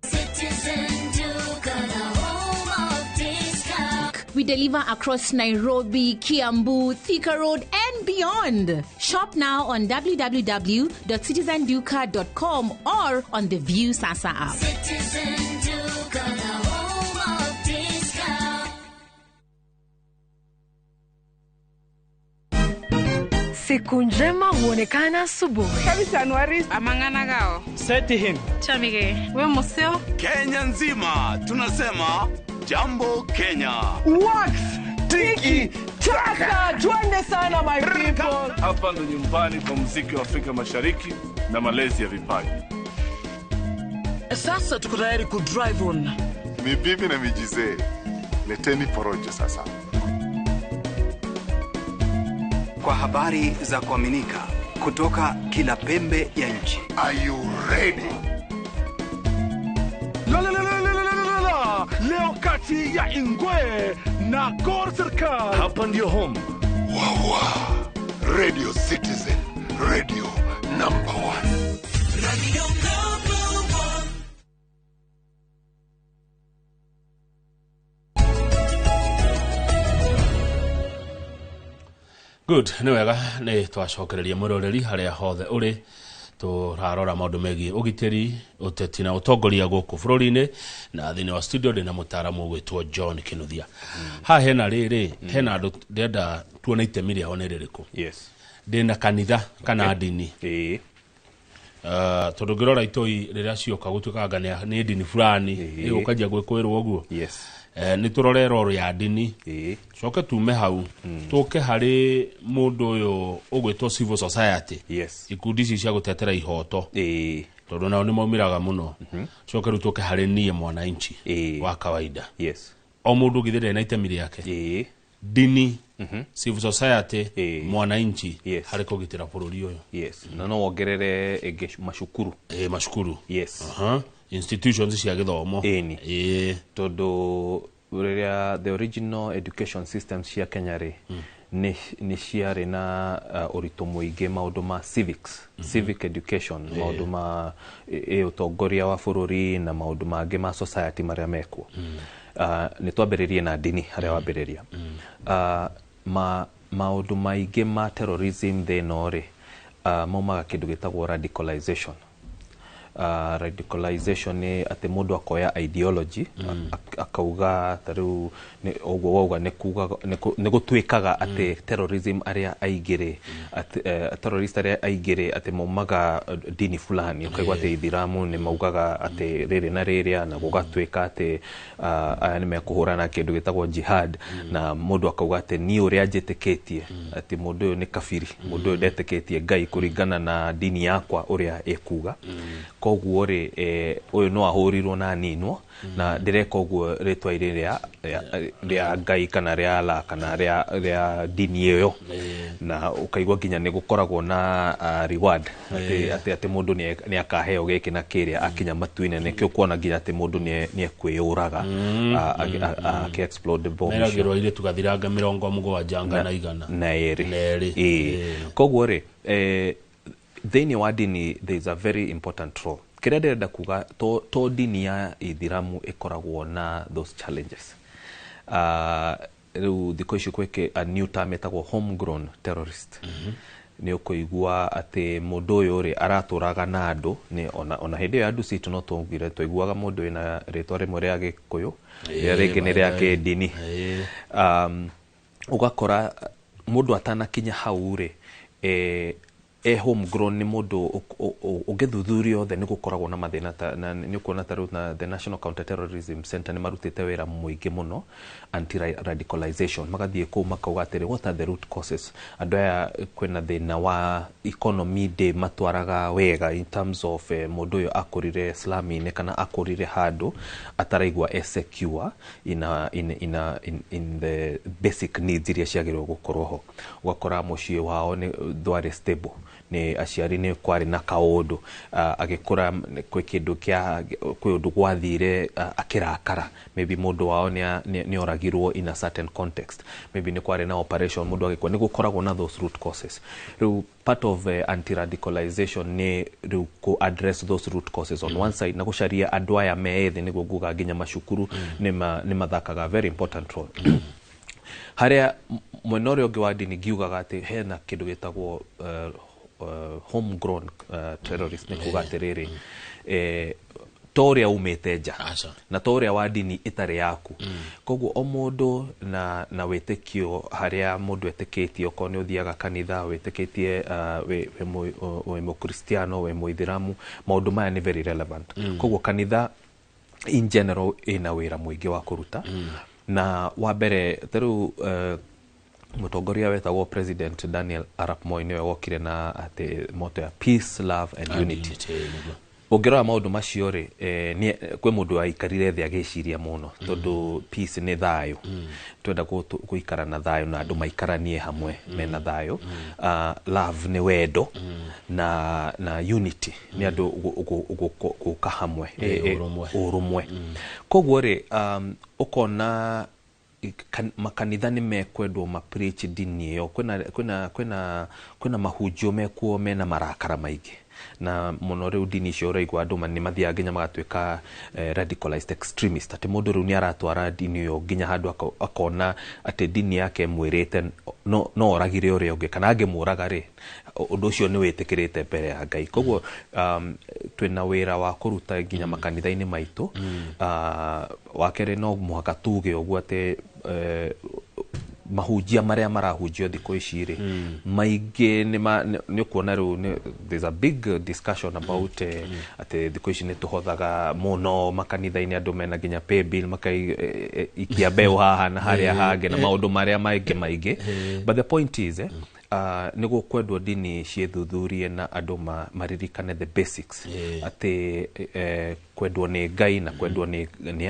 Citizen Duka, the home of discount. We deliver across Nairobi, Kiambu, Thika Road, and beyond. Shop now on www.citizenduka.com or on the View Sasa app. Citizen Duka, the home of discount. Siku njema huonekana asubuhi. Kenya nzima tunasema jambo Kenya. Wax tiki taka, twende sana my people. Hapa ndo nyumbani kwa muziki wa Afrika Mashariki na malezi ya vipaji. Sasa tuko tayari ku drive on. Ni bibi na mijizee, leteni porojo sasa. Kwa habari za kuaminika kutoka kila pembe ya nchi. Are you ready? La la la la la la la la. Leo kati ya Ingwe na Gor Serikal. Hapa ndio home. Wawa, Radio Citizen, radio Number 1. Radio number 1. Good, nĩ wega nĩ twacokereria mwĩroreri harĩa hothe ũrĩ tũrarora maũndũ megiĩ ũgitĩri, ũteti na ũtongoria gũkũ bũrũri-inĩ, na thĩinĩ wa studio ndĩ na mũtaaramu ũgwĩtwo John Kinuthia. Haha hena rĩrĩ, hena andũ ndĩrenda tuone itemi rĩao nĩ rĩrĩkũ. Yes. Ndĩna kanitha kana ndini. Tondũ ngĩrora itoi rĩrĩa cioka gũtuĩkaga nĩ ndini fulani, ĩgũkanjia gwĩkũĩrwo ũguo. Yes. Nĩ tũrore roro ya ndini, coke tume hau tũke harĩ mũndũ ũyũ ũgwĩtwo civil society. Yes. Ikundi ici cia gũtetera ihoto, tondũ nao nĩ maumĩraga mũno. Coke rĩu tũke harĩ niĩ mwananchi wa kawaida. Yes. O mũndũ githĩ ndarĩ na itemi rĩake. Ndini, civil society, mwananchi harĩ kũgitĩra bũrũri ũyũ. Yes. Na no wongerere ĩngĩ macukuru. Macukuru. Yes. Institutions cia gĩthomo. Ĩni. Tondũ rĩrĩa the original education systems cia Kenya rĩ, nĩ ciarĩ na ũritũ mũingĩ maũndũ ma civics, civic education, maũndũ ma ũtongoria wa bũrũri na maũndũ mangĩ ma society marĩa mekuo. Nĩ twambĩrĩrie na ndini harĩa wambĩrĩria. Maũndũ maingĩ ma terrorism thĩ ĩno rĩ, maumaga kĩndũ gĩtagwo radicalization. Radicalization nĩ atĩ mũndũ akoya ideology, akauga ta rĩu ũguo wauga nĩ gũtuĩkaga atĩ terrorism arĩa aingĩ rĩ, terrorist arĩa aingĩ rĩ, atĩ maumaga ndini fulani, ũkaigua atĩ ithiramu nĩ maugaga atĩ rĩrĩ na rĩrĩa, na gũgatuĩka atĩ aya nĩ mekũhũrana kĩndũ gĩtagwo jihad, na mũndũ akauga atĩ niĩ ũrĩa njĩtĩkĩtie atĩ mũndũ ũyũ nĩ kabiri, mũndũ ũyũ ndetĩkĩtie Ngai kũringana na ndini yakwa ũrĩa ĩkuga. Koguo rĩ, ũyũ no ahũrirwo na aninwo, na ndĩreka ũguo rĩtwa-inĩ rĩa Ngai kana rĩa Allah kana rĩa ndini ĩyo. Na ũkaigua nginya nĩ gũkoragwo na reward atĩ mũndũ nĩ akaheo gĩkĩ na kĩrĩa akinya matu-inĩ, nĩkĩo kuona nginya atĩ mũndũ nĩ ekwĩyũraga akĩ explode bomb icio. Meragĩrwo airĩtu gathiranga 7 na na ĩrĩ. Koguo rĩ, thĩinĩ wa ndini there is a very important role. Kĩrĩa ndĩrenda kuga, to ndini ya ithiramu ĩkoragwo na those challenges. Rĩu thikũ ici gwĩkĩ a new term ĩtagwo homegrown terrorist. Nĩ ũkũigua atĩ mũndũ ũyũ rĩ aratũraga na andũ, ona hĩndĩ ĩyo ya Dusit no twaugire twaiguaga mũndũ wĩna rĩtwa rĩmwe rĩa Gĩkũyũ, rĩrĩa rĩngĩ nĩ rĩa kĩndini. Ũgakora mũndũ atanakinya hau rĩ, homegrown nĩ mũndũ ũngĩthuthuria othe nĩ gũkoragwo na mathĩna nĩ ũkuona ta rĩu na the National Counter-Terrorism Center nĩ marutĩte wĩra mũingĩ mũno anti-radicalization, magathiĩ kũu makauga atĩrĩ what are the root causes, andũ aya kwĩna thĩna wa economy ndĩ matwaraga wega in terms of mũndũ ũyũ akũrire slum-inĩ kana akũrire handũ ataraigua e secure in the basic needs iria ciagĩrĩirwo gũkorwo ho. Ũgakora mũciĩ wao nĩ ndwarĩ stable, nĩ aciari nĩ kwarĩ na kaũndũ, agĩkũra kwĩ kĩndũ kĩa kwĩ ũndũ gwathire, akĩrakara, maybe mũndũ wao nĩ oragirwo in a certain context, maybe nĩ kwarĩ na operation mũndũ agĩkua, nĩ gũkoragwo na those root causes. Rĩu part of anti-radicalization nĩ rĩu kũ address those root causes on one side, na gũcaria andũ aya me ethĩ, nĩguo nguga nginya macukuru nĩ mathakaga very important role. Harĩa mwena ũrĩa ũngĩ wa ndini ngiugaga atĩ hena kĩndũ gĩtagwo homegrown terrorist, nĩ kuga atĩrĩrĩ, to ũrĩa umĩte nja na to ũrĩa wa ndini ĩtarĩ yaku. Koguo o mũndũ na wĩtĩkio harĩa mũndũ etĩkĩtie, okorwo nĩ ũthiaga kanitha wĩtĩkĩtie, wĩ mũkristiano, wĩ mũithĩramu, maũndũ maya nĩ very relevant. Koguo kanitha in general ĩna wĩra mũingĩ wa kũruta. Na wa mbere ta rĩu mũtongoria wetagwo President Daniel Arap Moi nĩwe wokire na atĩ motto ya peace, love and unity. Ũngĩrora maũndũ macio rĩ, kwĩ mũndũ waikarire thĩ agĩciria mũno, tondũ peace nĩ thayũ, twenda gũikara na thayũ na andũ maikaranie hamwe mena thayũ. Love nĩ wendo, na unity nĩ andũ gũka hamwe, ũrũmwe. Ũrũmwe. Koguo rĩ, ũkona Makanitha nĩ mekwendwo mapreach ndini ĩyo. Kwĩna mahunjio mekuo mena marakara maingĩ na mũno. Rĩu ndini icio ũraigua andũ nĩ mathiaga nginya magatuĩka radicalized extremist, atĩ mũndũ rĩu nĩ aratwara ndini ĩyo nginya handũ akona atĩ ndini yake ĩmwĩrĩte no oragire ũrĩa ũngĩ, kana angĩmũraga rĩ, ũndũ ũcio nĩ wĩtĩkĩrĩte mbere ya Ngai. Koguo twĩna wĩra wa kũruta nginya makanitha-inĩ maitũ. Wa kerĩ, no mũhaka tuge ũguo atĩ mahunjia marĩa marahunjio thikũ ici rĩ, maingĩ nĩ ũkuona rĩu there's a big discussion about atĩ thikũ ici nĩ tũhothaga mũno makanitha-inĩ, andũ mena nginya pay bill, makaikia mbeũ haha na harĩa hangĩ na maũndũ marĩa maingĩ maingĩ. But the point is nĩ gũkwendwo ndini ciĩthuthurie na andũ maririkane the basics, atĩ kwendwo nĩ Ngai na kwendwo nĩ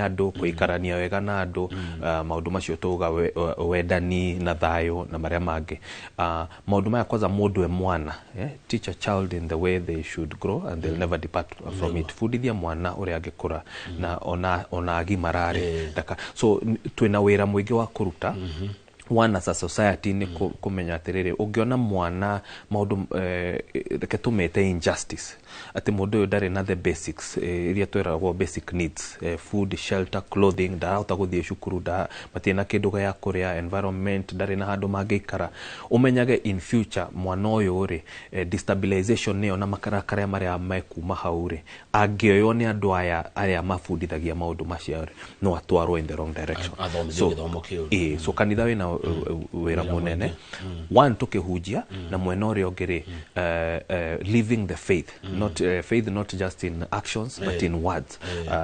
andũ, kũikarania wega na andũ, maũndũ macio tuga wendani na thayũ na marĩa mangĩ. Maũndũ maya kwanza mũndũ e mwana, teach a child in the way they should grow and they'll never depart from it. Bundithia mwana ũrĩa angĩkũra na ona agimararĩ ndaka. So twĩna wĩra mũingĩ wa kũruta. One, as a society, nĩ kũmenya atĩrĩrĩ, ũngĩona mwana maũndũ, reke tũmete injustice, atĩ mũndũ ũyũ ndarĩ na the basics iria twĩragwo basic needs, food, shelter, clothing, ndarahota gũthiĩ cukuru, matirĩ na kĩndũ gĩa kũrĩa, environment, ndarĩ na handũ mangĩikara, ũmenyage in future mwana ũyũ rĩ, destabilization ĩyo na makarakara marĩa mekuma hau rĩ, angĩoywo nĩ andũ aya arĩa mabundithagia maũndũ macio rĩ, no atwarwo in the wrong direction. Athomithio gĩthomo kĩũru. Ĩĩ, so kanitha wĩna wĩra mũnene. One, tũkĩhunjia, na mwena ũrĩa ũngĩ rĩ, living the faith, not faith not just in actions but in words,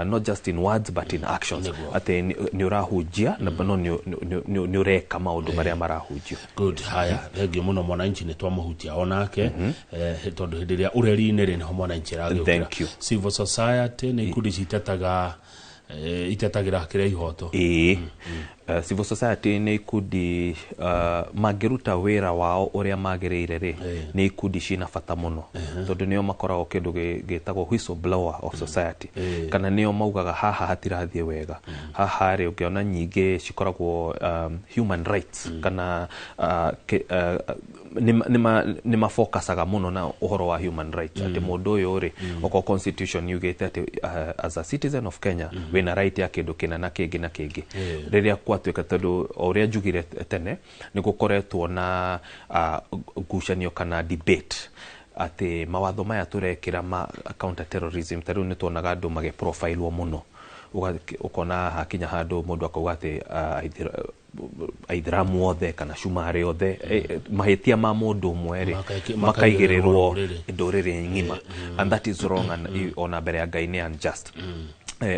not just in words but in actions, atĩ nĩ ũrahunjia na no nĩ ũreka maũndũ marĩa marahunjio. Good. Haya, thengiũ mũno. Mwananchi nĩ twamũhutia onake, tondũ hĩndĩ ĩrĩa ũreri-inĩ rĩ, nĩho mwananchi aragĩũkĩra. Thank you. Civil society nĩ ikundi citetaga, itetagĩra kĩrĩa ihoto. Ĩĩ. Civil society nĩ ikundi mangĩruta wĩra wao ũrĩa magĩrĩire rĩ, nĩ ikundi cina bata mũno, tondũ nĩo makoragwo kĩndũ gĩtagwo whistleblower of society, kana nĩo maugaga haha hatirathiĩ wega. Haha rĩ, ũngĩona nyingĩ cikoragwo human rights, kana nĩ mafokasaga mũno na ũhoro wa human rights, atĩ mũndũ ũyũ rĩ, okorwo constitution yugĩte atĩ as a citizen of Kenya wĩna right ya kĩndũ kĩna na kĩngĩ na kĩngĩ. Rĩrĩa gwatuĩka, tondũ o ũrĩa njugire tene, nĩ gũkoretwo na ngucanio kana debate atĩ mawatho maya tũrekĩra ma counter terrorism, ta rĩu nĩ tuonaga andũ magĩprofilwo mũno. Ũkona hakinya handũ mũndũ akauga atĩ aithĩramu othe kana cumarĩ othe, mahĩtia ma mũndũ ũmwe rĩ, makaigĩrĩrwo makaigĩrĩrwo ndũrĩrĩ. Ndũrĩrĩ ng'ima, and that is wrong, and ona mbere ya Ngai nĩ unjust.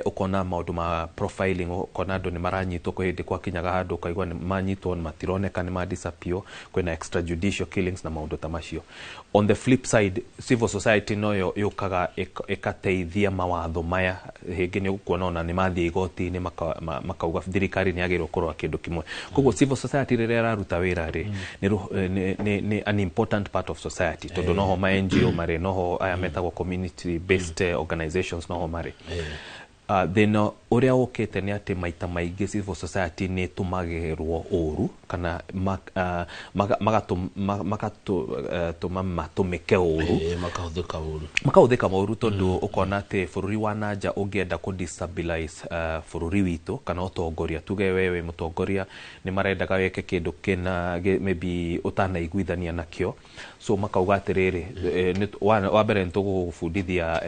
Ũkona maũndũ ma profiling, ũkona andũ nĩ maranyitwo. Kwĩ hĩndĩ gwakinyaga handũ ũkaigua nĩ manyitwo, matironeka, nĩ ma disappear, kwĩna extrajudicial killings na maũndũ ta macio. On the flip side, civil society noyo yũkaga ĩkateithia mawatho maya. Hĩngĩ nĩ ũkuona ona nĩ mathiĩ igoti-inĩ, makauga thirikari nĩ yagĩrĩirwo kũrora kĩndũ kĩmwe. Koguo civil society rĩrĩa ĩraruta wĩra rĩ, nĩ an important part of society, tondũ noho ma NGO marĩ, noho aya metagwo community based organizations noho marĩ. Thĩna ũrĩa ũkĩte nĩ atĩ maita maingĩ civil society nĩ ĩtũmagĩrwo ũru, kana magatũma matũmĩke ũru. Makahũthĩka ũru. Makahũthĩka ũru, tondũ ũkona atĩ bũrũri wa nanja ũngĩenda kũ destabilize bũrũri witũ kana ũtongoria, tuge we wĩ mũtongoria, nĩ marendaga wĩke kĩndũ kĩna maybe ũtanaiguithania nakĩo, so makauga atĩrĩrĩ, wa mbere nĩ tũgũgũbundithia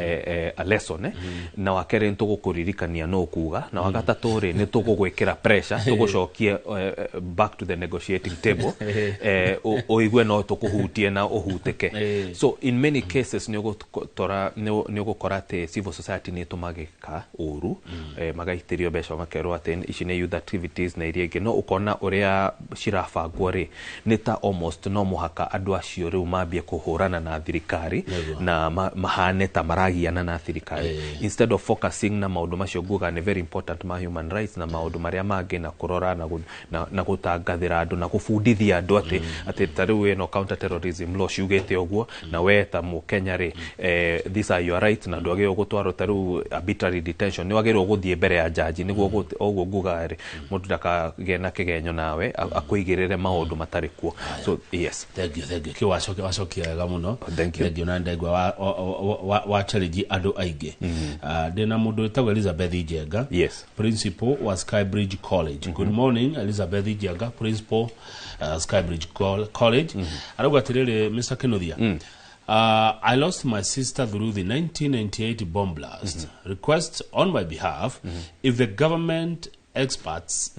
a lesson, na wa kerĩ nĩ tũgũkũririkania no kuga, na wa gatatũ rĩ, nĩ tũgũgwĩkĩra pressure, tũgũcokie back to the negotiating table, ũigue no tũkũhutie na ũhutĩke. So in many cases nĩ ũgũkora atĩ civil society nĩ ĩtũmagĩka ũru, magaitĩrio mbeca, makerwo atĩ ici nĩ youth activities na iria ingĩ, no ũkona ũrĩa cirabangwo rĩ, nĩ ta almost no mũhaka andũ acio rĩu mambie kũhũrana na thirikari na mahane ta maragiana na thirikari instead of focusing na Maũndũ macio nguga nĩ very important ma human rights na maũndũ marĩa mangĩ, na kũrora na gũtangathĩra andũ na gũbundithia andũ atĩ ta rĩu ĩno counter terrorism law ciugĩte ũguo, na we ta Mũkenya rĩ, these are your rights, na ndwagĩrĩirwo gũtwarwo ta rĩu arbitrary detention, nĩ wagĩrĩirwo gũthiĩ mbere ya jaji nĩguo ũguo nguga rĩ, mũndũ ndakagĩe na kĩgenyo nawe akũigĩrĩre maũndũ matarĩ kuo. So yes. Thank you, thank you. Kĩ wacokia, wacokia wega mũno. Thank you. Thank you. Na ndaigua wa challenge andũ aingĩ. Ah, ndĩna mũndũ wĩtagwo Elizabeth Njenga, principal wa Skybridge College. Good morning, Elizabeth Njenga, principal Skybridge College. Arauga atĩrĩrĩ, Mr. Kinuthia, I lost my sister through the 1998 bomb blast. Request on my behalf if the government experts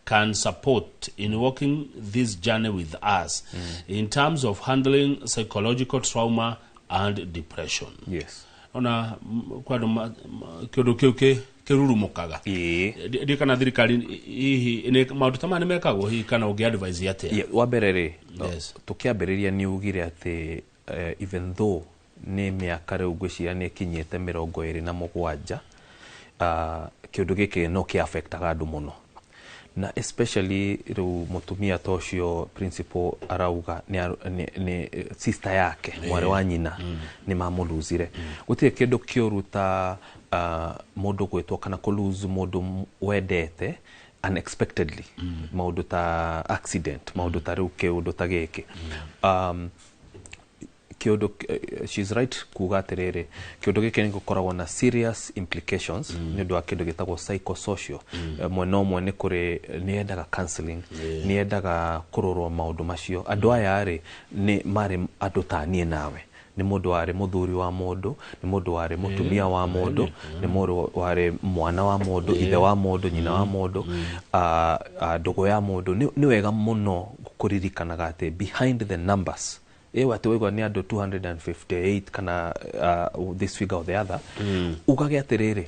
can support in walking this journey with us in terms of handling psychological trauma and depression. Ona kwa andũ kĩũndũ kĩu kĩrurumũkaga. Ndiĩ kana thirikari hihi maũndũ ta maya nĩ mekagwo hihi, kana ũngĩ advise atĩa? Yeah, wa mbere rĩ, tũkĩambĩrĩria nĩ ugire atĩ even though nĩ mĩaka rĩu ngwĩciria nĩ ĩkinyĩte 27, kĩũndũ gĩkĩ no kĩ affectaga andũ mũno, na especially rĩu mũtumia ta ũcio principal arauga nĩ sister yake, mwarĩ wa nyina, nĩ mamũluzire. Gũtirĩ kĩndũ kĩũru ta mũndũ gwĩtwo kana kũ lose mũndũ wendete unexpectedly, maũndũ ta accident, maũndũ ta rĩu kĩũndũ ta gĩkĩ, kĩũndũ she's right kuga atĩrĩrĩ, kĩũndũ gĩkĩ nĩ gũkoragwo na serious implications nĩ ũndũ wa kĩndũ gĩtagwo psychosocial. Mwena ũmwe nĩ kũrĩ nĩ yendaga counseling, nĩ yendaga kũrorwo maũndũ macio. Andũ aya rĩ, nĩ marĩ andũ ta niĩ nawe, nĩ mũndũ warĩ mũthuri wa mũndũ, nĩ mũndũ warĩ mũtumia wa mũndũ, nĩ mũndũ warĩ mwana wa mũndũ, ithe wa mũndũ, nyina wa mũndũ, ndũgũ ya mũndũ. Nĩ wega mũno kũririkanaga atĩ behind the numbers ĩyo atĩ waigua nĩ andũ 258 kana this figure or the other, ugage atĩrĩrĩ,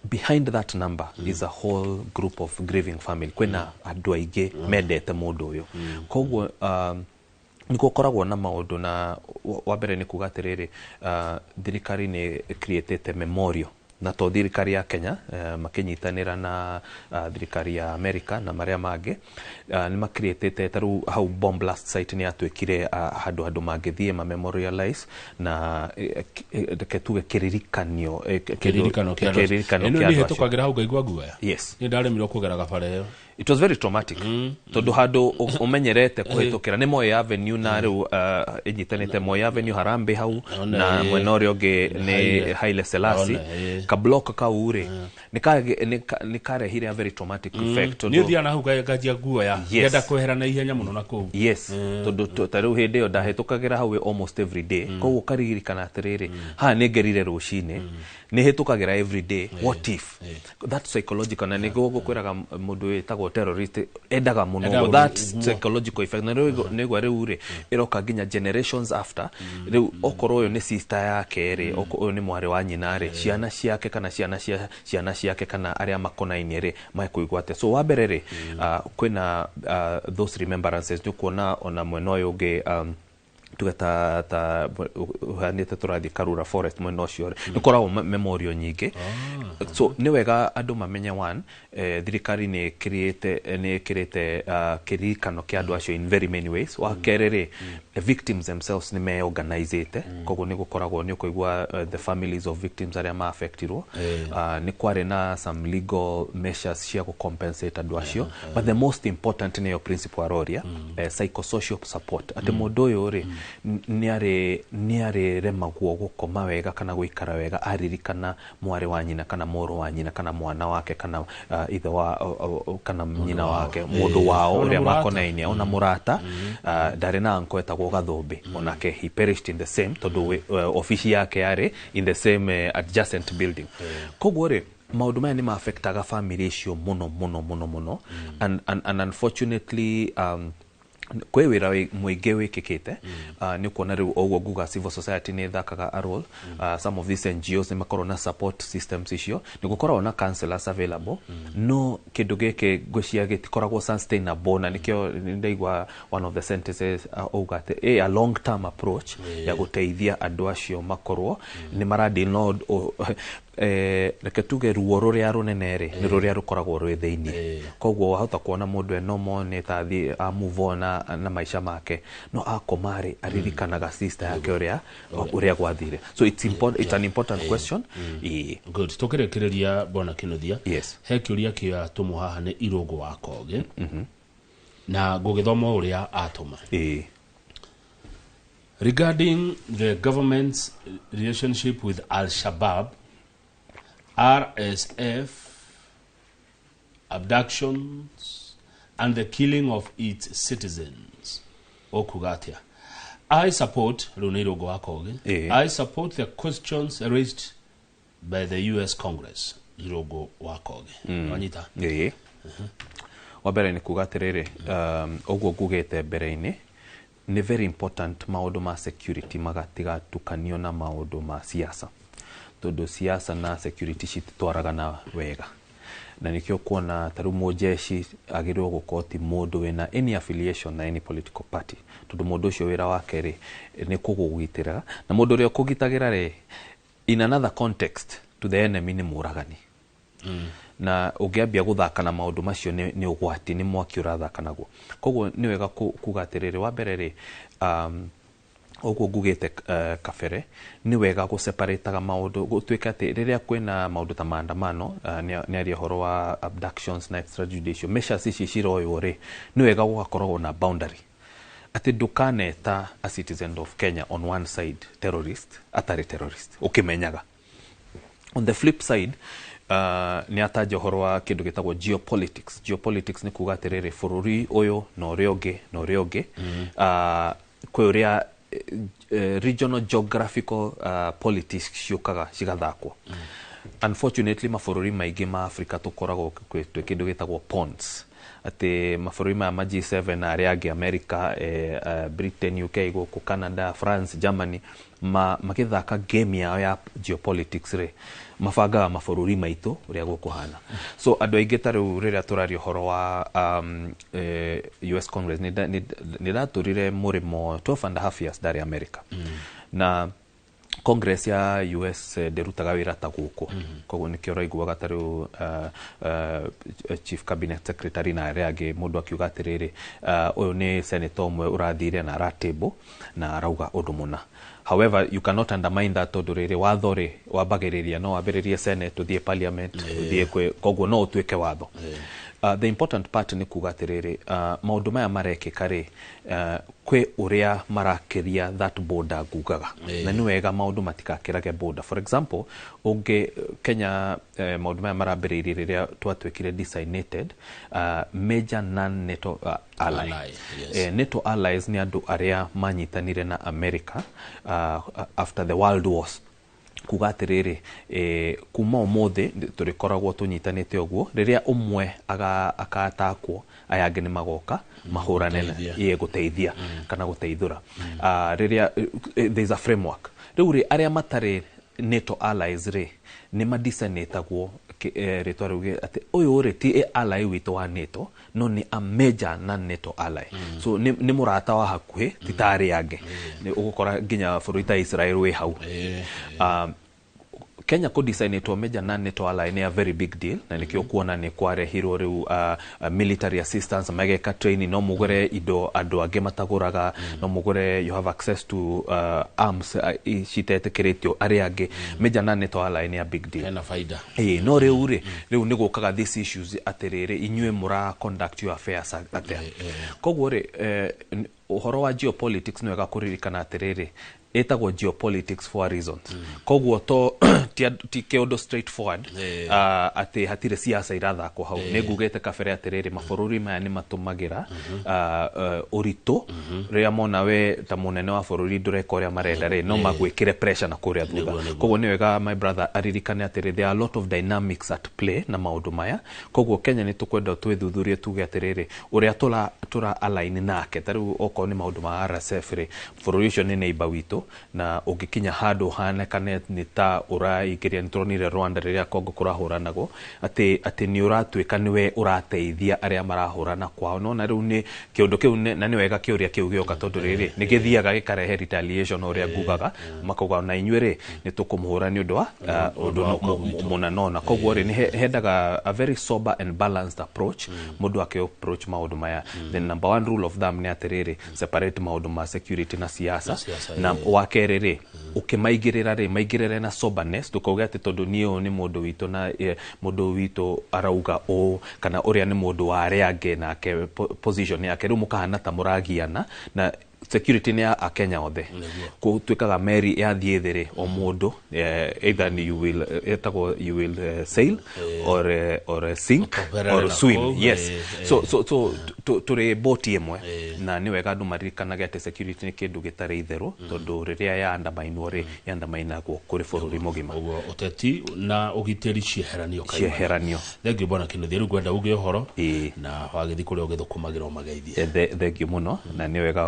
behind that number is a whole group of grieving family. Kwĩna andũ aingĩ mendete mũndũ ũyũ. Koguo nĩ gũkoragwo na maũndũ, na wa mbere nĩ kuga atĩrĩrĩ, thirikari nĩ creatĩte memorial, na to thirikari ya Kenya, makĩnyitanĩra na thirikari ya America na marĩa mangĩ, nĩ makreatĩte ta rĩu hau bomb blast site nĩ yatuĩkire handũ andũ mangĩthiĩ ma memorialize na reke tuge kĩririkanio, kĩririkano kĩa andũ. Kĩririkano Ĩno kĩa niĩ andũ acio. hĩtũkagĩra hau ngaigua guoya. Niĩ ndaremirwo kũgera gabara ĩyo. It was very traumatic tondũ handũ ũmenyerete kũhĩtũkĩra nĩ Moi Avenue, na rĩu ĩnyitanĩte Moi Avenue, Harambee hau, Ona, na mwena ũrĩa ũngĩ nĩ Haile. Haile Selassie. Ona, Kablock kau rĩ, nĩ karehire a very traumatic effect Nĩ tondũ ũthiaga na hau nganjia guoya, ngenda kwehera na ihenya mũno na kũu. Yes, tondũ ta rĩu hĩndĩ ĩyo ndahĩtũkagĩra hau almost every day, koguo ũkaririkana atĩrĩrĩ, haha nĩ ngerire rũcinĩ, nĩ hĩtũkagĩra every day, what if that psychological, na nĩguo gũkwĩraga mũndũ wĩtagwo terrorist endaga mũno Endaga ũguo, that ũguo. psychological effect. Na rĩu nĩgua rĩu rĩ, ĩroka nginya generations after. Rĩu okorwo ũyũ nĩ sister yake rĩ, okorwo ũyũ nĩ mwarĩ wa nyina rĩ, ciana ciake kana ciana cia ciana ciake kana arĩa makonainie rĩ, mekũigua atĩa? So wa mbere rĩ, kwĩna those remembrances. Nĩ ũkuona ona mwena ũyũ ũngĩ, tuge ta ũhanĩte tũrathiĩ Karura Forest, mwena ũcio rĩ, nĩ koragwo memorial nyingĩ. So nĩ wega andũ mamenye, one, thirikari nĩ ĩkĩrĩte kĩririkano kĩa andũ acio in very many ways. Wa kerĩ rĩ, the victims themselves nĩ meorganizĩte, koguo nĩ gũkoragwo nĩ ũkũigua the families of victims arĩa ma-affectirwo. Nĩ kwarĩ na some legal measures cia gũ-compensate andũ acio, but the most important nĩyo principal aroria, psychosocial support, atĩ mũndũ ũyũ rĩ, nĩ arĩremagwo gũkoma wega kana gũikara wega aririkana mwarĩ wa nyina kana mũrũ wa nyina kana mwana wake kana ithe wa kana nyina wake, mũndũ wao Ona ũrĩa mũrata. makonainie, ona mũrata. Ndarĩ na uncle etagwo Gathũmbĩ, onake he perished in the same, tondũ ofici yake yarĩ in the same adjacent building. Koguo rĩ, maũndũ maya nĩ ma-affectaga family icio mũno mũno mũno mũno, and unfortunately kwĩ wĩra mũingĩ wĩkĩkĩte. Nĩ ũkuona rĩu ũguo nguga civil society nĩ ĩthakaga a role. Some of these NGOs nĩ makoragwo na support systems icio, nĩ gũkoragwo na counselors available, no kĩndũ gĩkĩ ngwĩciria gĩtikoragwo sustainable, na nĩkĩo nĩ ndaigua one of the sentences auga atĩ a long term approach ya gũteithia andũ acio makorwo nĩ maradeal no Reke tuge ruo rũrĩa rũnene rĩ, nĩ rũrĩa rũkoragwo rwĩ thĩinĩ. Koguo wahota kuona mũndũ e normal, nĩ ta athiĩ a move on na maica make, no akoma rĩ, aririkanaga sister yake ũrĩa gwathire. So it's important, it's an important question. Ĩĩ. Good. Tũkĩrĩkĩrĩria, bwana Kinuthia, Yes. he kĩũria kĩatũmwo haha nĩ Irũngũ wa Koge, na ngũgĩthoma ũrĩa atũma. Regarding the government's relationship with Al-Shabaab, RSF, abductions, and the killing of its citizens, okuga atĩa? I support, rĩu nĩ Irũngũ wa Koge, I support the questions raised by the US Congress. Irũngũ wa Koge. Wanyita? Ĩĩ. Wa mbere nĩ kuga atĩrĩrĩ, ũguo ngugĩte mbere-inĩ, nĩ very important maũndũ ma security matigatukanio na maũndũ ma siasa, tondũ siasa na security cititwaraga na wega. Na nĩkĩo kuona ta rĩu mũjeshi agĩrĩirwo gũkorwo ti mũndũ wĩna any affiliation na any political party, tondũ mũndũ ũcio wĩra wake rĩ, nĩ kũgũgitĩra, na mũndũ ũrĩa ũkũgitagĩra rĩ, in another context to the enemy, nĩ mũragani. Na ũngĩambia gũthaka na maũndũ macio, nĩ ũgwati, nĩ mwaki ũrathaka naguo. Koguo nĩ wega kuga atĩrĩrĩ, wa mbere rĩ, ũguo ngugĩte kabere, nĩ wega gũseparataga maũndũ, gũtuĩke atĩ rĩrĩa kwĩna maũndũ ta maandamano, nĩ aria ũhoro wa abductions na extrajudicial measures ici ciroywo rĩ, nĩ wega gũgakoragwo na boundary atĩ ndũkaneta a citizen of Kenya on one side terrorist atarĩ terrorist ũkĩmenyaga. On the flip side, nĩ ataja ũhoro wa kĩndũ gĩtagwo geopolitics. Geopolitics nĩ kuga atĩrĩrĩ, bũrũri ũyũ na ũrĩa ũngĩ na ũrĩa ũngĩ, kwĩ ũrĩa regional geographical politics ciũkaga cigathakwo. Unfortunately, mabũrũri maingĩ ma Africa tũkoragwo twĩ kĩndũ gĩtagwo pawns, atĩ mabũrũri maya ma G7 na arĩa angĩ, America, Britain, UK, gũkũ Canada, France, Germany, magĩthaka game yao ya geopolitics rĩ, mabangaga mabũrũri maitũ ũrĩa gũkũhana. So andũ aingĩ ta rĩu rĩrĩa tũraria ũhoro wa US Congress, nĩ ndatũrire mũrĩmo 12 and a half years ndarĩ America, na Congress ya US ndĩrutaga wĩra ta gũkũ. Koguo nĩkĩo ũraiguaga ta rĩu chief cabinet secretary na arĩa angĩ, mũndũ akiuga atĩrĩrĩ, ũyũ nĩ senator ũmwe ũrathire na aratable na arauga ũndũ mũna. However, you cannot undermine that, tondũ rĩrĩ watho rĩ, wambagĩrĩria no wambĩrĩrie Senate, ũthiĩ parliament, ũthiĩ kwĩ, koguo no ũtuĩke watho. The important part nĩ kuga atĩrĩrĩ, maũndũ maya marekĩka rĩ, kwĩ ũrĩa marakĩria that border ngugaga, na nĩ wega maũndũ matikakĩrage border. For example, ũngĩ Kenya, maũndũ maya marambĩrĩirie rĩrĩa twatuĩkire designated major non NATO ally. Ally, yes. NATO allies nĩ andũ arĩa manyitanire na America after the world wars, kuga atĩrĩrĩ, kuma ũmũthĩ tũrĩkoragwo tũnyitanĩte ũguo, rĩrĩa ũmwe akatakwo, aya angĩ nĩ magoka mahũrane na Gũteithia. ĩĩ, gũteithia kana gũteithũra. Ah, rĩrĩa there is a framework rĩu rĩ, arĩa matarĩ NATO allies rĩ, nĩ madisanĩtagwo rĩtwa rĩu atĩ ũyũ rĩ, ti ally witũ wa NATO, no nĩ a major non NATO ally. So nĩ mũrata wa hakuhĩ, ti ta arĩa angĩ. Nĩ ũgũkora nginya bũrũri ta Israel wĩ hau. Kenya kũdesignatwo major non NATO ally nĩ a very big deal, na nĩkĩo kuona nĩ kwarehirwo rĩu military assistance, mageka training, no mũgũre indo andũ angĩ matagũraga, no mũgũre, you have access to arms citetĩkĩrĩtio arĩa angĩ. Major non NATO ally nĩ a big deal. Hena faida. Ĩĩ, no rĩu rĩ, rĩu nĩ gũkaga these issues atĩrĩrĩ, inyuĩ mũra conduct your affairs atĩa? Koguo rĩ, ũhoro wa geopolitics nĩ wega kũririkana atĩrĩrĩ, ĩtagwo geopolitics for a reason. Koguo to ti kĩũndũ straightforward atĩ hatirĩ siasa irathakwo hau. Nĩ ngugĩte kabere atĩrĩrĩ, mabũrũri maya nĩ matũmagĩra ũritũ rĩrĩa mona we ta mũnene wa bũrũri ndũreka ũrĩa marenda rĩ, no magwĩkĩre pressure na kũrĩa thutha. Koguo nĩ wega my brother aririkane atĩrĩ, there are a lot of dynamics at play na maũndũ maya. Koguo Kenya nĩ tũkwenda twĩthuthurie, tuge atĩrĩrĩ, ũrĩa tũra align nake, ta rĩu okorwo nĩ maũndũ ma RSF rĩ, bũrũri ũcio nĩ neighbor witũ. Na ũngĩkinya handũ hanekane nĩ ta ũraingĩria, nĩ tũronire Rwanda rĩrĩa Congo kũrahũranagwo, atĩ nĩ ũratuĩka nĩwe ũrateithia arĩa marahũrana kwao. No na rĩu nĩ kĩũndũ kĩu na nĩ wega kĩũria kĩu gĩoka, tondũ rĩrĩ nĩ gĩthiaga gĩkarehe retaliation, ũrĩa ngugaga makauga na inyuĩ rĩ nĩ tũkũmũhũra nĩ ũndũ wa ũndũ mũna nona. Koguo rĩ nĩ hendaga a very sober and balanced approach mũndũ akĩ approach maũndũ maya. The number one rule of thumb nĩ atĩrĩrĩ, separate maũndũ ma security na siasa. Na wa kerĩ rĩ, ũkĩmaigĩrĩra rĩ, maigĩrĩre na soberness. Ndũkauge atĩ tondũ niĩ ũyũ nĩ mũndũ witũ na mũndũ witũ arauga ũũ, kana ũrĩa nĩ mũndũ wa arĩa angĩ nake position yake, rĩu mũkahana ta mũragiana. Na security nĩ ya akenya othe. Gũtuĩkaga meri yathiĩ thĩ rĩ, o mũndũ either you will etagwo you will sail or sink or swim. Yes, so tũrĩ boti ĩmwe, na nĩ wega andũ maririkanage atĩ security nĩ kĩndũ gĩtarĩ itherũ, tondũ rĩrĩa ya undermine rĩ, ya undermine-agwo kũrĩ bũrũri mũgima. Ũguo ũteti na ũgitĩri cieheranio kaimana. Cieheranio. Thengiũ bwana Kinuthia, rĩu ngwenda uge ũhoro na wagĩthiĩ kũrĩa ũgĩthũkũmagĩra ũmageithie. Thengiũ mũno, na nĩ wega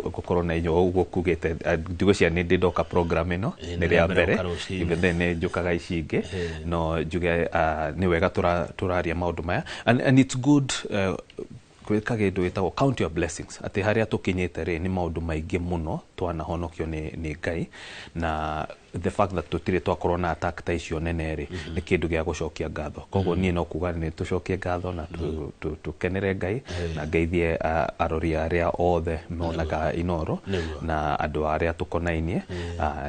gũkorwo na inyuĩ ũguo kugĩte. Ndigwĩciria nĩ ndĩ ndoka program ĩno, nĩ rĩa mbere, even then nĩ njũkaga ici ingĩ. No njuge nĩ wega tũraria maũndũ maya, and it's good gwĩka kĩndũ gĩtagwo count your blessings, atĩ harĩa tũkinyĩte rĩ, nĩ maũndũ maingĩ mũno twanahonokio nĩ Ngai, na the fact that tũtirĩ twakorwo na attack ta icio nene rĩ, nĩ kĩndũ gĩa gũcokia ngatho. Koguo niĩ no kuga nĩ tũcokie ngatho na tũkenere Ngai, na ngeithie arori arĩa othe monaga Inoro na andũ arĩa tũkonainie,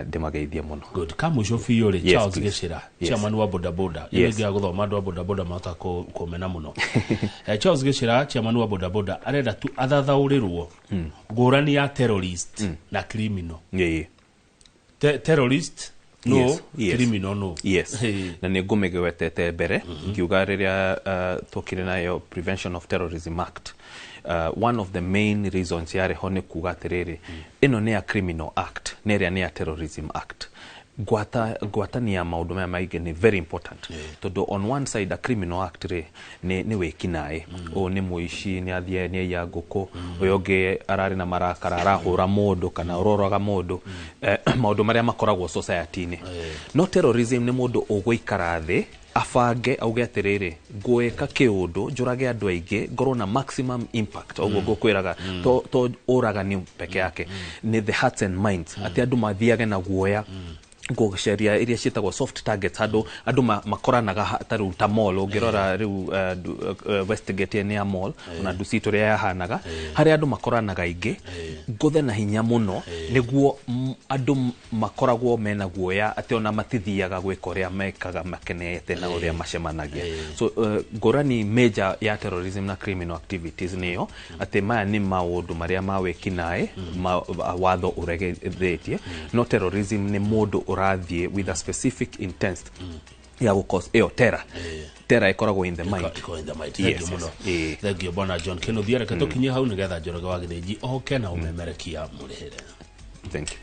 ndĩmageithie mũno. Good. Kamũico biũ rĩ, Charles Gĩcĩra, chairman wa bodaboda, yes. Ĩno gũthoma andũ a bodaboda mahota kũmena mũno. Charles Gĩcĩra, chairman wa bodaboda, arenda tu athathaũrĩrwo ngũrani ya terrorist na criminal. Terrorist no, yes, yes. Criminal no. Yes. Na nĩ ngũmĩgwetete mbere ngiuga rĩrĩa twokire nayo Prevention of Terrorism Act, one of the main reasons yarĩ ho nĩ kuga atĩrĩrĩ, ĩno nĩ ya criminal act na ĩrĩa nĩ ya terrorism act. Ngwatania maũndũ maya maingĩ nĩ very important, tondũ on one side a criminal act rĩ nĩ wĩkinaĩ, ũyũ nĩ mũici, nĩ athiĩ nĩ aiya ngũkũ, ũyũ ũngĩ ararĩ na marakara arahũra mũndũ kana ũroraga mũndũ, maũndũ marĩa makoragwo society-inĩ. No terrorism nĩ mũndũ ũgũikara thĩ abange auge atĩrĩrĩ, ngwĩka kĩũndũ njũrage andũ aingĩ ngorwo na maximum impact. Ũguo ngũkwĩraga to ũragani peke yake, nĩ the hearts and minds, atĩ andũ mathiage na guoya, gũceria iria ciĩtagwo soft targets, handũ andũ makoranaga ta rĩu ta mall. Ũngĩrora rĩu Westgate nĩ ya mall, ona Dusit ũrĩa yahanaga, harĩa andũ makoranaga aingĩ, ngũthe na hinya mũno nĩguo andũ makoragwo mena guoya atĩ ona matithiaga gwĩka ũrĩa mekaga makenete na ũrĩa macemanagia. So ngũrani major ya terrorism na criminal activities nĩyo atĩ maya nĩ maũndũ marĩa ma wĩkinaĩ watho ũregethĩtie, no terrorism nĩ mũndũ ũrathiĩ with a specific intent ya gũcause ĩyo terror. Terror ĩkoragwo in the mind. Ĩkoragwo in the mind. Thank you mũno. Thank you bwana John Kinuthia. Reke tũkinye hau nĩgetha Njoroge wa Gĩthĩnji oke na ũmemerekia mũrĩhĩre. Thank you.